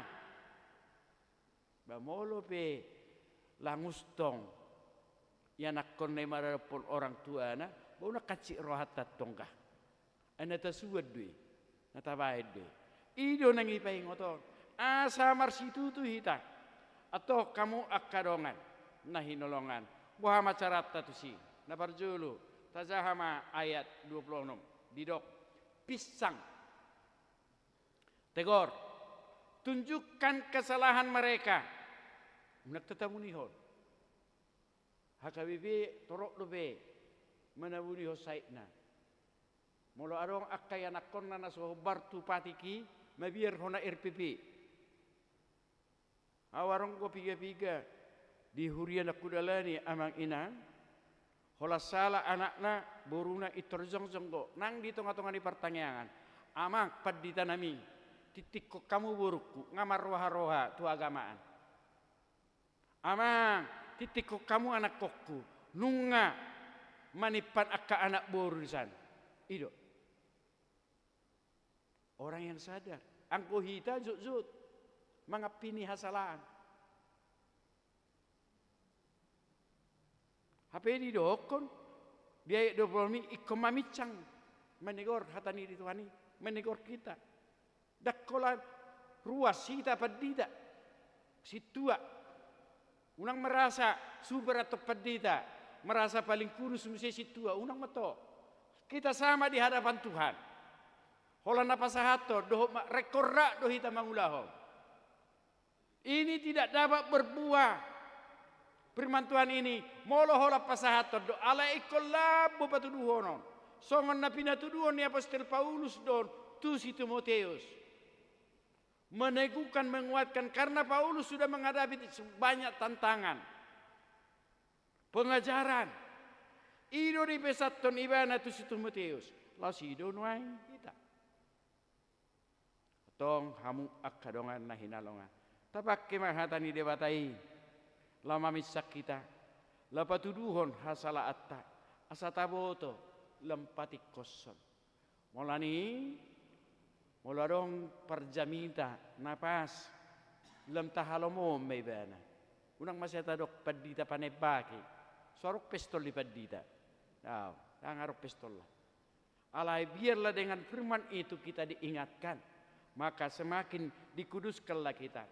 Ba molo pe langus tong ianakhonna i maradophon orang tuana, ba unang hansit rohanta tongka. Ai na tasuan do i, na tabaen do i. I do nang dipaingot on. Asa marsitutu hita. Antong hamu angka dongan na hinaholongan, boha ma caranta tusi? Na parjolo, tajaha ma ayat dua puluh enam. Didok, pinsang. Tegor. Tunjukkan kesalahan mereka. Unang tatabunihon. H K B P torop dope manabunihon saitna. Molo adong angka ianakhonna na so hombar tu patik i, mabiar hona R P P. Au adong do piga-piga di huria na hudalani, amang inang, holan sala anakna, boruna, pintor jongjong do nang di tonga-tonga ni partangiangan. Amang pandita nami, tingtinghon hamu borungku, nga marroha-roha tu hagamaan. Amang, tingtinghon hamu anakhonku, nunga manimpan angka anak boru di san. I do. Orang yang sadar. Anggo hita jotjot mangampini hasalaan. Hape didokhon di ayat dua puluh enam i, ingkon maminsang, manegor hata ni Tuhan i, manegor hita. Ndang holan ruas hita pandita, sintua. Unang merasa super atau pandita, merasa paling kurus muse sintua, unang ma to. Kita sama di hadapan Tuhan. Holan na pasahathon, dohot ma-, rengkon rak do hita mangulahon. Ini tidak dapat berbuah. Firman Tuhan ini, molo holan pasahathon do, alai ingkon lambok patuduhonon. Songon na pinatuduhon ni apostel Paulus do on tu si Timoteus. Meneguhkan, menguatkan, karena Paulus sudah menghadapi banyak tantangan. Pengajaran. I do dipesanhon ibana tu si Timoteus. Laos i do nuaeng hita. Antong hamu angka dongan na hinaholongan, tapangke ma hata ni Debata i, laho maminsang hita, laho patuduhon hasalaanta, asa taboto lam patingkoshon. Molo ni, molo adong parjamita na pas, lam tahalomohon ma ibana. Unang masa tadok pandita panembaki. So adong pistol di pandita. Au, ndang adong pistolna. Alai biarlah dengan firman itu kita diingatkan, maka semakin dikuduskanlah kita.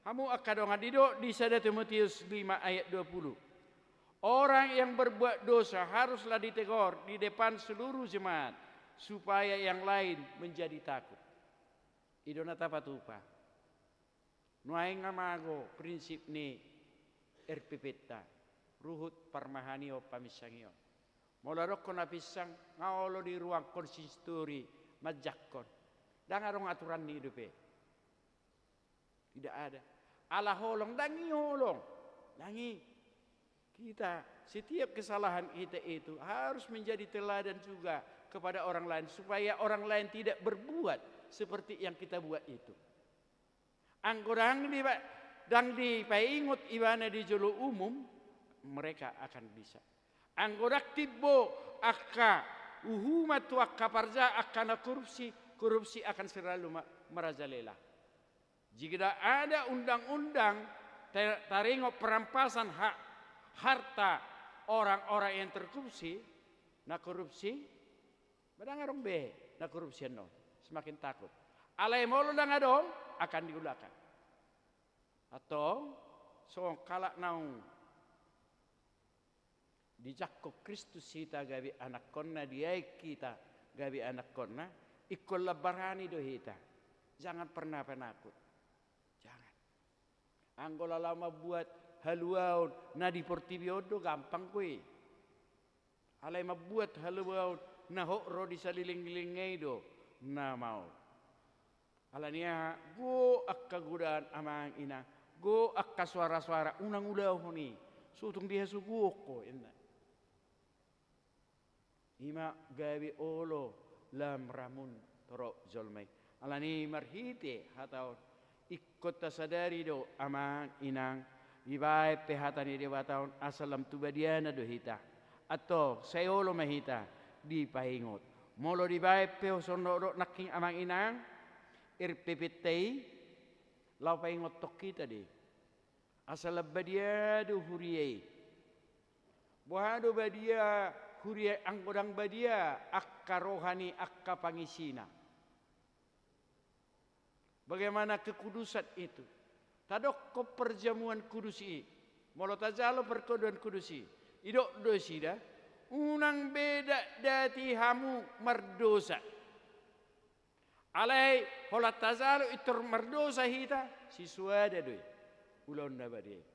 Hamu angka dongan, didok di sada Timoteus lima ayat dua puluh. Orang yang berbuat dosa haruslah ditegur di depan seluruh jemaat, supaya yang lain menjadi takut. I do na tapatupa. Nuaeng nga mago prinsip ni R P P-ta, ruhut parmahanihon, paminsangion. Molo adong ho na pinsang, nga olo di ruang konsistori manjangkon. Ndang adong aturan ni dope. Tidak ada. Ala holong, ndang i holong. Ndang i. Kita, setiap kesalahan kita itu harus menjadi teladan juga kepada orang lain, supaya orang lain tidak berbuat seperti yang kita buat itu. Anggo ndang di, ndang dipaingot ibana di jolo umum, mereka akan bisa. Anggo ndang timbo angka uhuman tu angka parjahat, angka na korupsi, korupsi akan selalu ma-, merajalela. Jika ada undang-undang ta-, taringot perampasan hak, harta orang-orang yang terkorupsi, na korupsi, ba ndang adong be na korupsi annon, semakin takut. Alai molo ndang adong, akan diulakan. Antong, Songon halak naung dijangkon Kristus hita gabe anakkonna, diaek hita gabe anakkonna, ingkon lam barani do hita. Jangan pernah penakut. Jangan. Anggo laho mambuat haluaon na di portibi on do gampang do i. Alai mambuat haluaon na hot ro di salelenglelengna i do na maol. Alani aha? Gok angka godaan amang inang, gok angka soara-soara, unang ulahon i. So tung dihasogohon ho, ninna. Ima gabe olo lam ramun torop jolma i. Alani marhite hata on, ingkon tasadari do amang inang, dibaen pe hata ni Debata on asa lam tu badiana do hita. Antong, sai olo ma hita dipaingot. Molo dibaen pe songon na hudok nangkin amang inang, R P P-ta i, laho paingothon hita do i. Asa lam badia do huria i. Boha do badia huria i anggo ndang badia angka roha ni angka pangisina? Bagaimana kekudusan itu? Tadokkon perjamuan kudus i, molo tajalo perjamuan kudus i, didok do nasida, unang be dakdati hamu mardosa. Alai holan tajalo pintor mardosa hita, sisuada do i ulaon na badia i.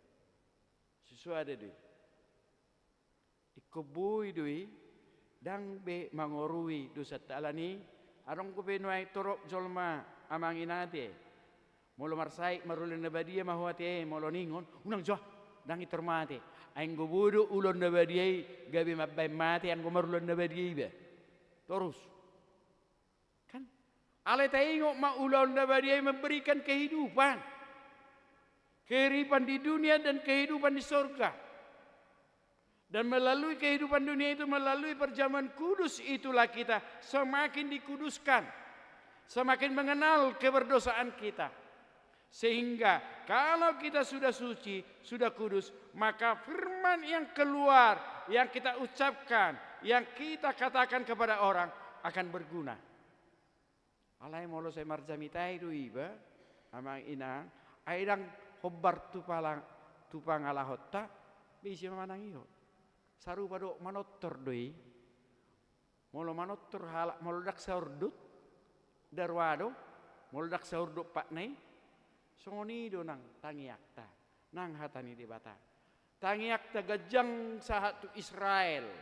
Sisuada do i. Ingkon boi do i, ndang be mangorui dosanta. Alani, adong dope nuaeng torop jolma amang inang ate. Molo marsahit marulaon na badia ma ho ate, molo ningon, unang jo, ndang pintor mate. Ai anggo boi do ulaon na badia i gabe mambaen mate anggo marulaon na badia iba. Torus. Kan? Alai taingot ma ulaon na badia i memberikan kehidupan. Kehidupan di dunia dan kehidupan di sorga. Dan melalui kehidupan dunia itu, melalui perjamuan kudus itulah kita semakin dikuduskan, semakin mengenal keberdosaan kita. Sehingga kalau kita sudah suci, sudah kudus, maka firman yang keluar, yang kita ucapkan, yang kita katakan kepada orang akan berguna. Alai molo sai marjamita i do iba, amang inang, ai ndang hombar tu palang-, tu pangalahonta, be ise ma manangihon? Sarupa dohot manortor do i. Molo manortor halak, molo ndang saurdot daroa do, molo ndang saurdot patna i, songon i do nang tangiangta, nang hata ni Debata. Tangiangta ganjang sahat tu Israel,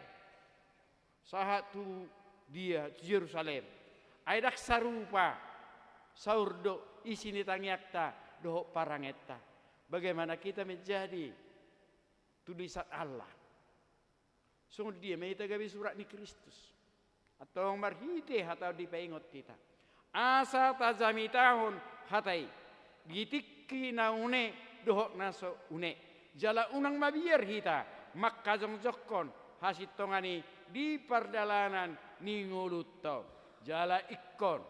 sahat tu dia, tu Jerusalem. Ai ndang sarupa saurdot isi ni tangiangta dohot parangenta. Bagaimana kita menjadi tulisan Allah? Songon dia ma hita gabe surat ni Kristus? Antong marhite hata on dipaingot hita, asa tajamitahon hata i di tingki na une dohot na so une. Jala unang mabiar hita mangkajongjongkon hasintongan i di pardalanan ni ngolunta on. Jala ingkon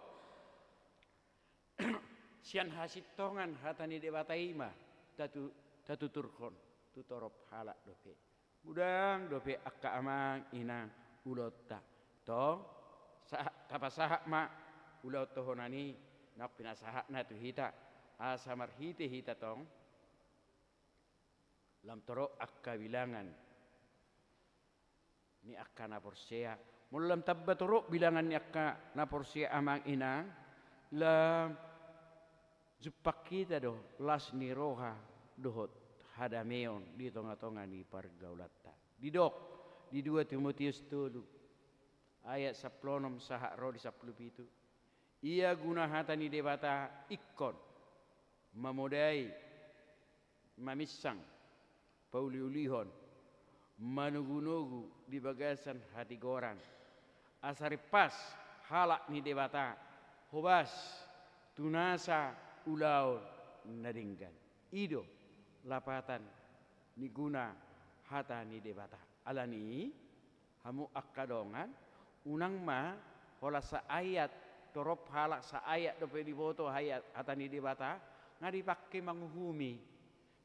sian hasintongan hata ni Debata i ma tatu-, tatuturhon tu torop halak dope. Godang dope angka amang inang ulaonta. Tong, sa-, tapasahat ma ulaon tohonan i, naung pinasahatna tu hita, asa marhite hita tong lam torop angka bilangan ni angka na porsea. Molo lam tamba torop bilangan ni angka na porsea amang inang, lam jumpang hita do las ni roha dohot hadameon di tongatonga ni pargaulanta. Didok di dua Timoteus tolu ayat sampulu onom sahat ro di sampulu pitu. Ia guna hata ni Debata ingkon mamodai, maminsang, pauliulihon, manogunogu di bagasan hatigoran, asa rimpas halak ni Debata hobas tu nasa ulaon na denggan. I do lapatan ni guna hata ni Debata. Alani i, hamu angka dongan, unang ma holan saayat, torop halak saayat dope diboto ayat hata ni Debata, nga dipangke manguhumi.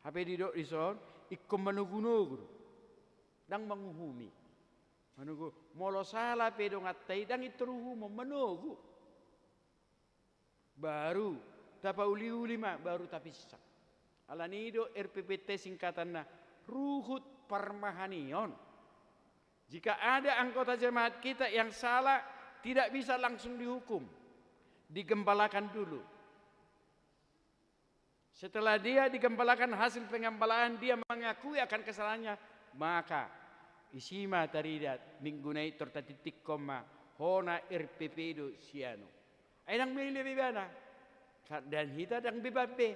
Hape didok dison, ingkon manogunogu do. Ndang manguhumi. Manogu, molo sala pe donganta i, ndang pintor uhumon, manogu. Baru tapauliuli ma, baru tapinsang. Alani do R P P-ta singkatanna, ruhut parmahanion. Jika ada anggota jemaat kita yang salah, tidak bisa langsung dihukum. Digembalakan dulu. Setelah dia digembalakan, hasil penggembalaan, dia mengakui akan kesalahannya, maka isi ma taridat, minggu na i tor tatingtingkon ma, hona R P P do sian on. Ai ndang maila be ibana. Ka-, dan hita ndang be bambe.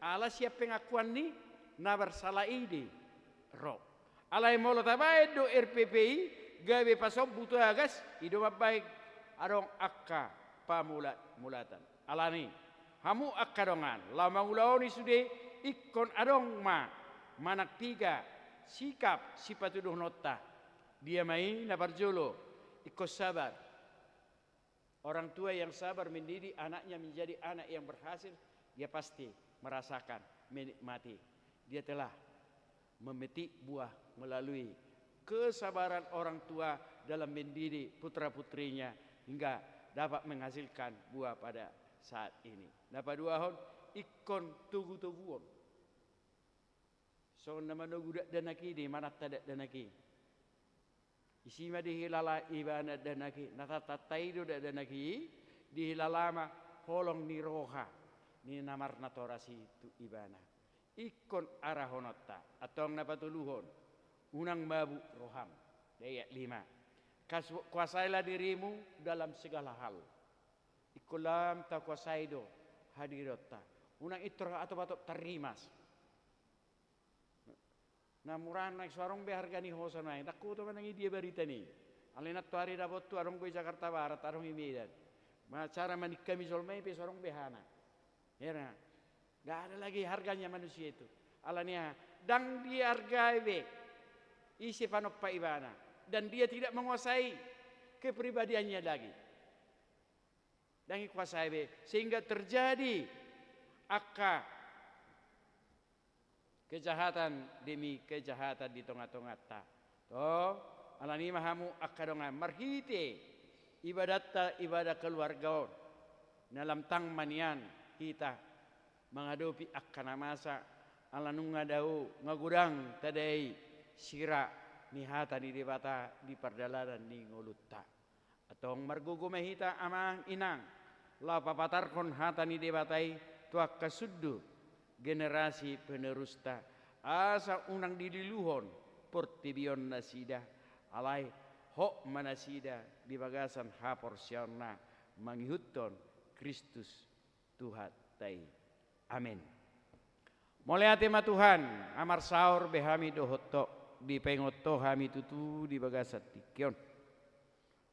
Ala sian pengakuan ni na marsala i do ro. Alai molo tabaen do R P P i gabe pasombu tu agas, i do mambaen adong angka pamulat-mulatan. Alani, hamu angka dongan, laho mangulahon i sude, ingkon adong ma manang piga sikap sipatuduhononta. Dia ma i? Na parjolo, ingkon sabar. Orang tua yang sabar mendidik anaknya menjadi anak yang berhasil, dia pasti merasakan menikmati. Dia telah memetik buah melalui kesabaran orang tua dalam mendidik putra-putrinya hingga dapat menghasilkan buah pada saat ini. Na paduahon, ingkon togu-toguon. Songon na manogu dakdanak i do i, mananta dakdanak i. Isi ma dihilala ibana dakdanak i, na tatanta i do dakdanak i, dihilala ma holong ni roha ni na marnatoras i tu ibana. Ingkon arahononta. Antong na patoluhon, unang mabuk roham. Di ayat lima. Kas-, kuasailah dirimu dalam segala hal. Ingkon lam takuasai do hadirionta. Unang intor atop-atop tarrimas. Na mura naeng so adong be harga ni hosa naeng, ndang huboto manang i dia barita ni. Alai nantoari dapothu adong do i Jakarta Barat, adong i Medan. Ma cara maningkami jolma i pe so adong be hana. Hera. Nggak ada lagi harganya manusia itu. Alani aha? Ndang dihargai be ise panompa ibana. Dan dia tidak menguasai kepribadiannya lagi. Ndang dikuasai be, sehingga terjadi angka kejahatan demi kejahatan di tonga-tonganta. To, alani i ma hamu angka dongan, marhite ibadatta, ibadah keluarga on, na lam tang ma nian hita mangadopi angka na masa, ala nunga dao, nunga godang tadai sira ni hata ni Debata di pardalanan ni ngolunta. Antong margogo ma hita, amang inang, laho papatarhon hata ni Debata i tu angka sundut generasi penerusta, asa unang dililuhon portibi on nasida, alai hot ma nasida di bagasan haporseaonna mangihuthon Kristus Tuhanta i. Amen. Mauliate ma Tuhan, na marsaor be hami dohot Ho, dipaingot Ho hami tutu di bagasan tingki on.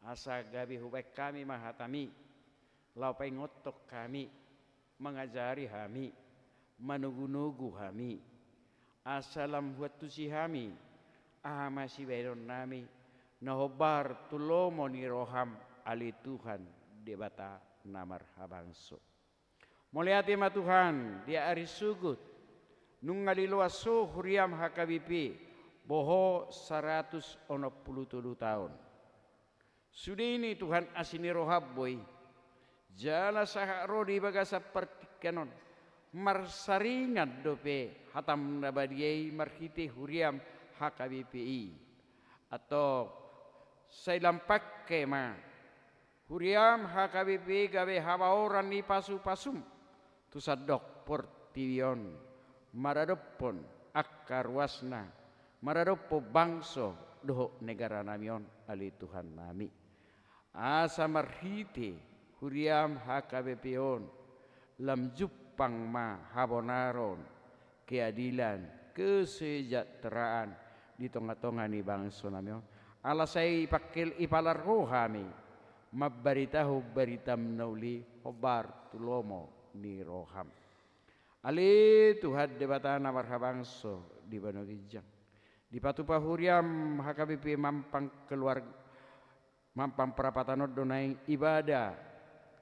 Asa gabe hubaen hami ma hataMi, laho paingothon hami, mangajari hami, manogunogu hami, asa lam huantusi hami aha ma sibahenonnami na hombar tu lomo ni rohaM, ale Tuhan Debata na marhabangso. Mauliate ma Tuhan, di ari sogot nunga diloas Ho huriaM H K B P boho saratus onom pulu tolu taon. Sude i Tuhan, asi ni rohaM do i. Jala sahat ro di bagasan partingkian on, marsaringan dope hataM na badia i marhite huriaM H K B P i. Antong sai lam pangke ma huriaM H K B P gabe habaoran ni pasupasuM tu sandok portibi on, maradophon angka ruasna, maradophon bangso dohot negaranami on, ale Tuhannami. Asa marhite huriaM H K B P on, lam jumpang ma habonaron, keadilan, kesejahteraan di tongatonga ni bangsonami on. Ala sai ipangkel, ipalar Ho hami mambaritahon baritaM na uli, hombar tu lomo ni rohaM. Ale Tuhan Debata na marhabangso di banua ginjang, dipatupa huriaM H K B P mampang keluarga, mampang perapatan on do naeng ibadah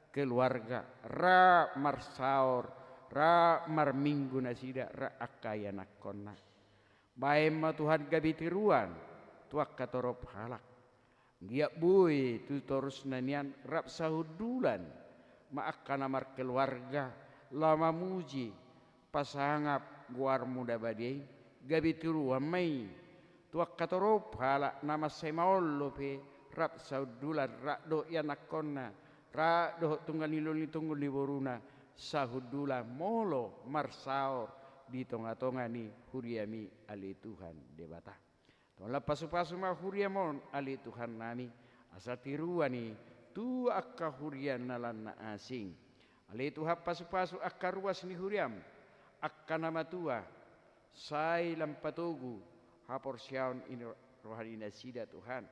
keluarga, ra marsaor, ra marminggu nasida, ra angka ianakhonna. Bahen ma Tuhan gabe tiruan tu angka torop halak. Anggiat boi tu torusna nian rap sahundulan ma angka na markeluarga laho mamuji, pasangap, goarmu na badia i, gabe tiruan ma i tu angka torop halak na mansai maol dope, rap sahundulan, rap dohot ianakkonna, rap dohot tunggal ni lolo ni tunggul ni boruna, sahundulan molo marsaor di tonga-tonga ni huriami, ale Tuhan Debata. Tolong pasupasu ma huriam on, ale Tuhannami, asa tiruan i tu angka huria na lan na asing. Ale Tuhan, pasupasu angka ruas ni huriam, angka na matua, sai lam patogu haporseaon i roha ni nasida, Tuhan.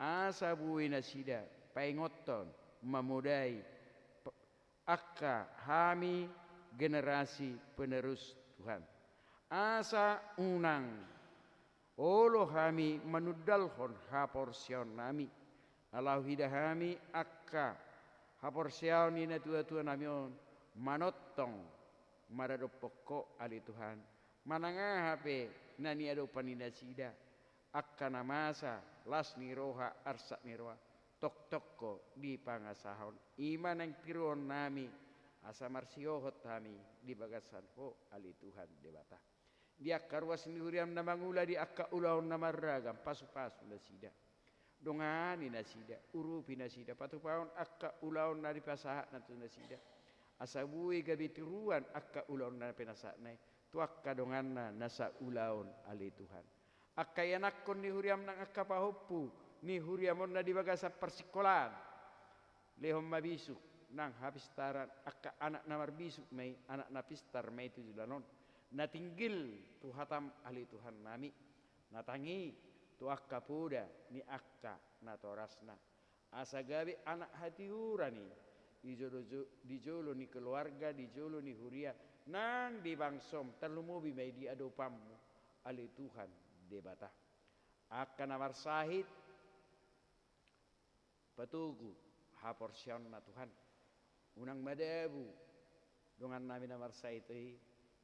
Asa boi nasida paingothon, mamodai, pe-, angka hami generasi penerus, Tuhan. Asa unang olo hami manundalhon haporseaonnami, ala huida hami angka haporseaon ni natua-tuanami on, manongtong maradophon Ho, ale Tuhan, manang aha pe na niadopan ni nasida, angka na masa, las ni roha, arsak ni roha, tongtong Ho dipangasahon. I ma naeng tiruonnami, asa marsihohot hami di bagasan Ho, ale Tuhan Debata. Di angka ruas ni huriam na mangula di angka ulaon na marragam, pasupasu nasida. Dongani nasida, urupi nasida, patupahon angka ulaon na dipasahatna tu nasida. Asa boi gabe tiruan angka ulaon na pinasahatna i tu angka donganna na saulaon, ale Tuhan. Angka ianakkon ni huriam nang angka pahompu ni huriam on na di bagasan parsingkolaan, lehon ma bisuk nang hapistaran, angka anak na marbisuk ma i, anak na pistar ma i tu joloan on. Na tinggil tu hatam, ale Tuhannami, na tangi tu angka poda ni angka natorasna. Asa gabe anak hatiuron i di jolo jo-, di jolo ni keluarga, di jolo ni huria, nang di bangsom, tarlumobi ma i di adopanmu, ale Tuhan Debata. Angka na marsahit, patogu haporseaonna, Tuhan. Unang madabu dongannami na marsahit i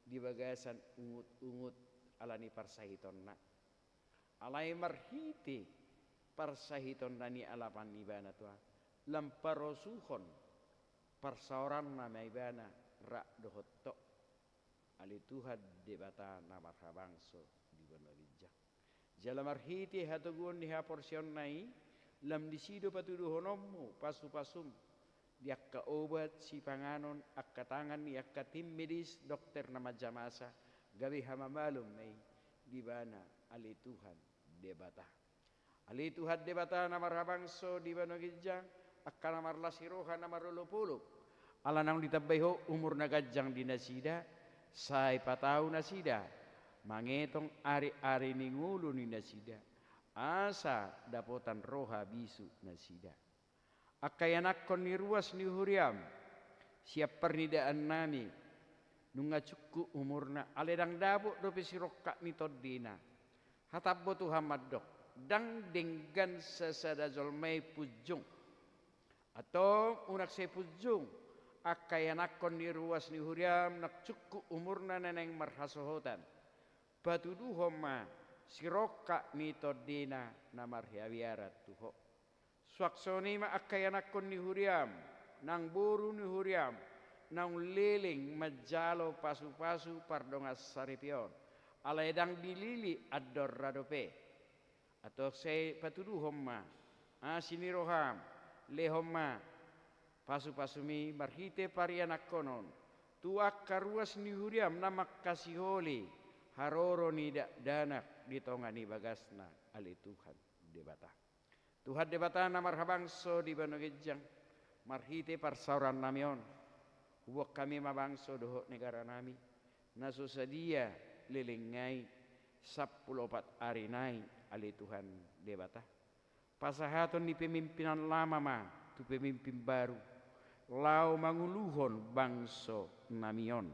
di bagasan ungut-ungut ala ni parsahitonna. Alai marhite parsahitonna ni alapan ibana, Tuhan, lam parosuhon parsaoranna ma ibana rap dohot Ho, ale Tuhan Debata na marhabangso di banua ginjang. Jala marhite hatoguon ni haporseaonna i, lam disi do patuduhononmu pasupasum di angka obat sipanganon, angka tangan ni angka tim medis, dokter na manjamasa, gabe hamamalum ma i di ibana, ale Tuhan Debata. Ale Tuhan Debata na marhabangso di banua ginjang, angka na marlas ni roha, na marolopolop, ala naung ditambai Ho umur na ganjang di nasida, sai patau nasida mangetong ariari ni ngolu ni nasida, asa dapotan roha bisuk nasida. Angka ianakkon ni ruas ni huriam sian parnidaannami, nunga cukup umurna, alai ndang dapot dope sirongkap ni tondina. Hatambo Tuhan mandok, ndang denggan sasada jolma i punjung. Antong unang sai punjung angka ianakkon ni ruas ni huriam na cukup umurna na naeng marhasohotan. Patuduhon ma sirongkap ni tondina na marhabiaran tu Ho. Suang songon i ma angka ianakkon ni huriam, nang boru ni huriam, naung leleng manjalo pasupasu pardongansaripeon, alai ndang dilili andorna dope. Antong sai patuduhon ma asi ni roham, lehon ma pasupasumi marhite parianakkonon tu angka ruas ni huriam na mangkasiholi haroro ni dakdanak di tonga ni bagasna, ale Tuhan Debata. Tuhan Debata na marhabangso di banua ginjang, marhite parsaorannami on, huboan hami ma bangso dohot negaranami na so sadia lelengna i, sampulu opat ari nai, ale Tuhan Debata. Pasahaton ni pemimpinan lama ma tu pemimpin baru, laho manguluhon bangsonami on.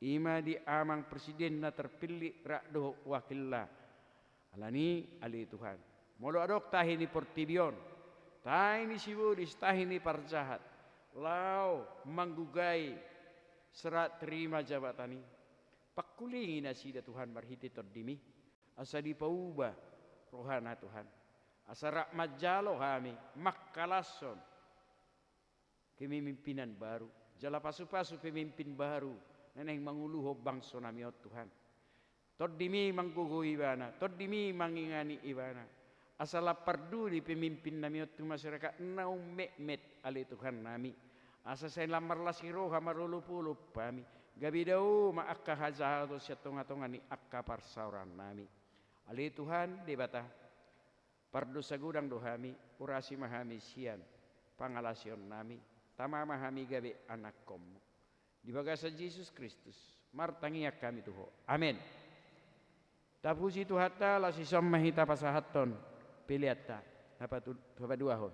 I ma di amang presiden na terpilih rap dohot wakilna. Alani, ale Tuhan, molo adong tahi ni portibi on, tahi ni sibolis, tahi ni parjahat, laho manggugai serah terima jabatan i, pangkulingi nasida Tuhan marhite tondimi, asa dipauba rohana Tuhan, asa rap manjalo hami mangkalashon kepemimpinan baru, jala pasupasu pemimpin baru na naeng manguluhon bangsonami on Tuhan. Tondimi manggogoi ibana, tondimi mangingani ibana. Asa lam parduli pemimpin nami on tu masyarakat naung metmet ale Tuhan nami. Asa sai lam marlas ni roha marolopolop hami. Gabe dao ma angka hajahaton sian tongatonga ni angka parsaoran nami. Ale Tuhan Debata, pardosa godang do hami, urasi ma hami sian pangalaosion nami, tama ma hami gabe anakkonmu. Di bagasan Jesus Kristus, martangiang hami tu ho. Amen. Tapuji Tuhanta, laos dison ma hita pasahathon peleanta, hapatu-, hapaduahon.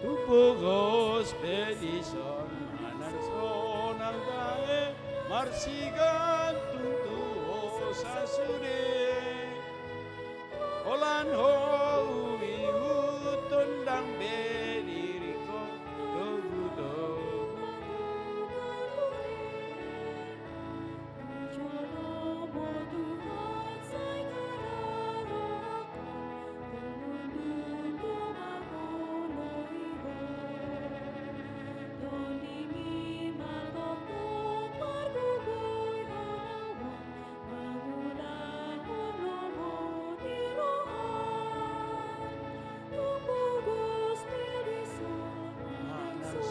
Tu pogos pe dison, manang sonang tahe, marsigantung tu ho sasude. Holan ho ihuthon, ndang be diringkot togutogu.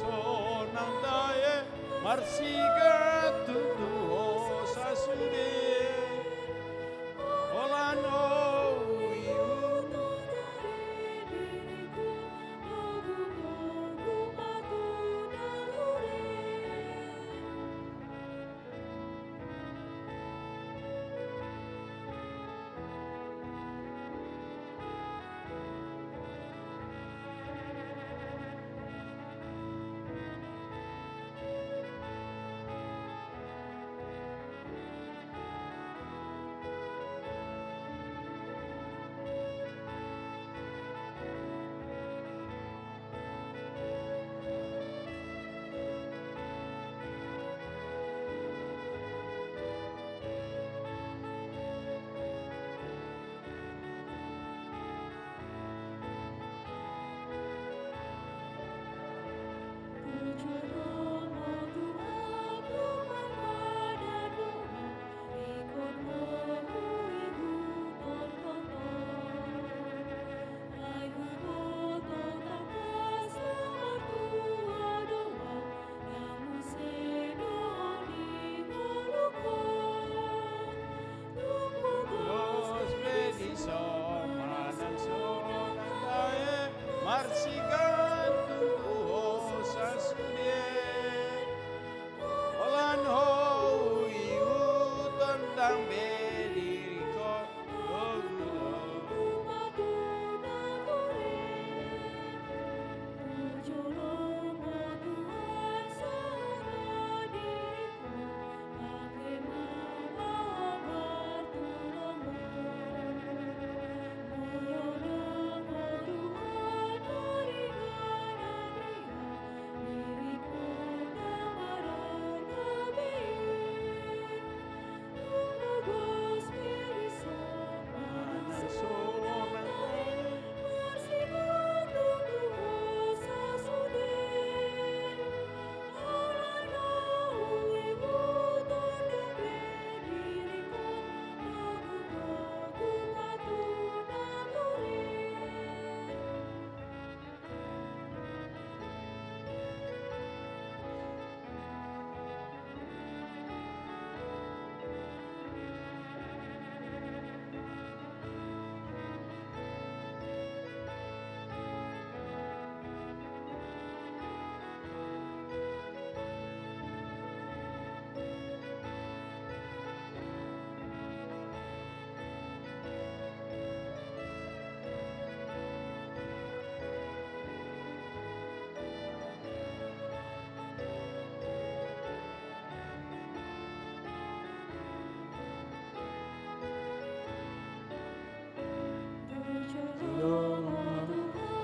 Sonang tahe, marsigantung tu ho sasude. Holan ho ihuthon.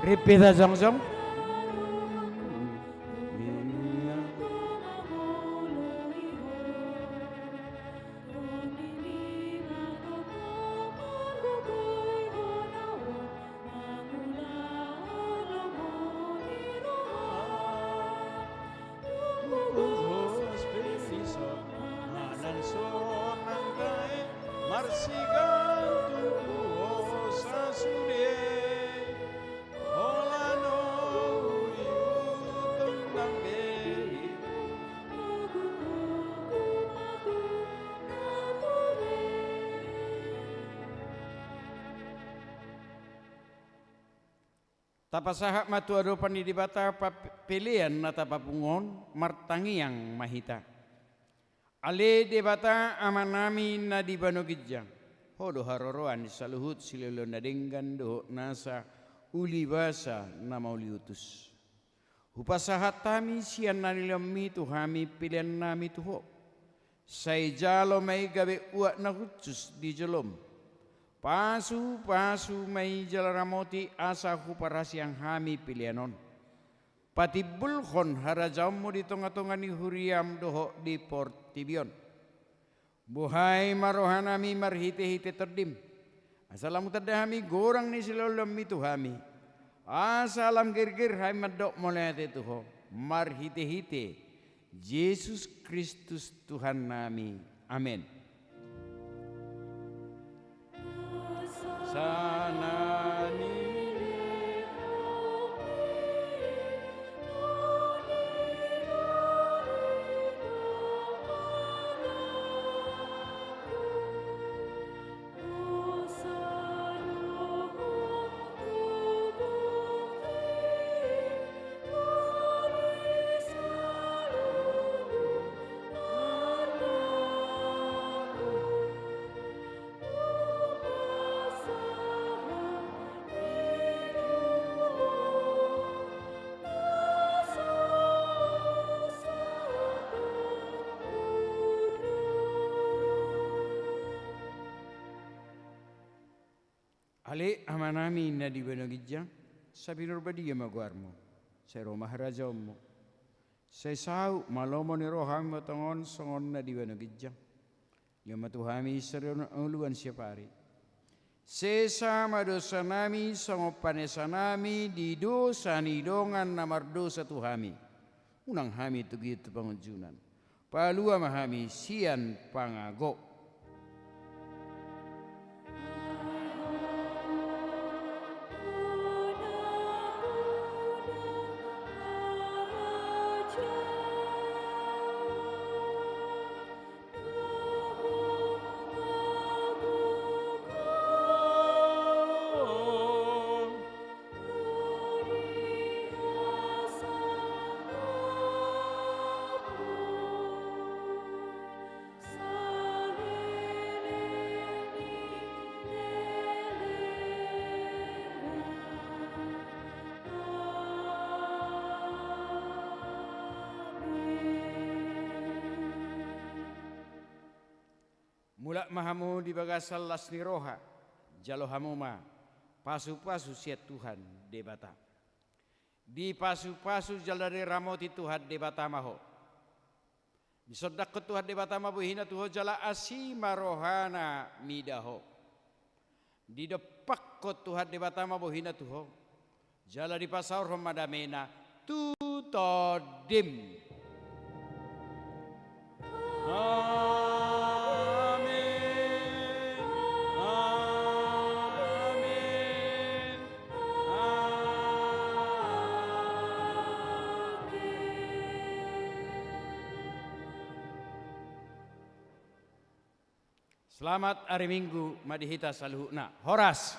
Pepeta jongjong. Marsigantung tu hosa sude, holan on ihuthon dambe. Tapasahat ma tu adopan ni Debata pa-, pelean na tapapungu on, martangiang ma hita. Ale Debata Amanami na di banua ginjang, Ho do haroroan ni saluhut silehonlehon na denggan dohot nasa ulibasa na mauliutus. Hupasahat hami sian na nilehonMi tu hami peleannami tu Ho. Sai jalo ma i gabe uap na hushus di joloM. Pasupasu ma i jala ramoti asa huparasiang hami pelean on. Patimbulhon harajaonMu di tongatonga ni huriaM dohot di portibi on. Buhai ma rohanami marhitehite TondiM, asa lam hutanda hami godang ni silehonlehonMi tu hami, asa lam gerger hami mandok mauliate tu Ho, marhitehite Jesus Kristus Tuhannami. Amen. Ale Amanami na di banua ginjang, sai pinarbadia ma goarMu, sai ro ma harajaonMu, sai saut ma lomo ni rohaM ma tongon songon na di banua ginjang. Lehon ma tu hami sadari on hangoluan siapari. Sesa ma dosanami songon panesanami di dosa ni dongan na mardosa tu hami. Unang hami togihon tu pangunjunan. Palua ma hami sian pangago. Mulak ma hamu di bagasan las ni roha, jalo hamu ma pasupasu sian Tuhan Debata. Dipasupasu jala diramoti Tuhan Debata ma ho. Disondangkon Tuhan Debata ma bohiNa tu ho jala asi ma rohaNa mida ho. Didompakkon Tuhan Debata ma bohiNa tu ho, jala dipasaorhon ma dameNa tu tondim. Amen. Amen. Amen. Selamat ari Minggu ma di hita saluhutna. Horas.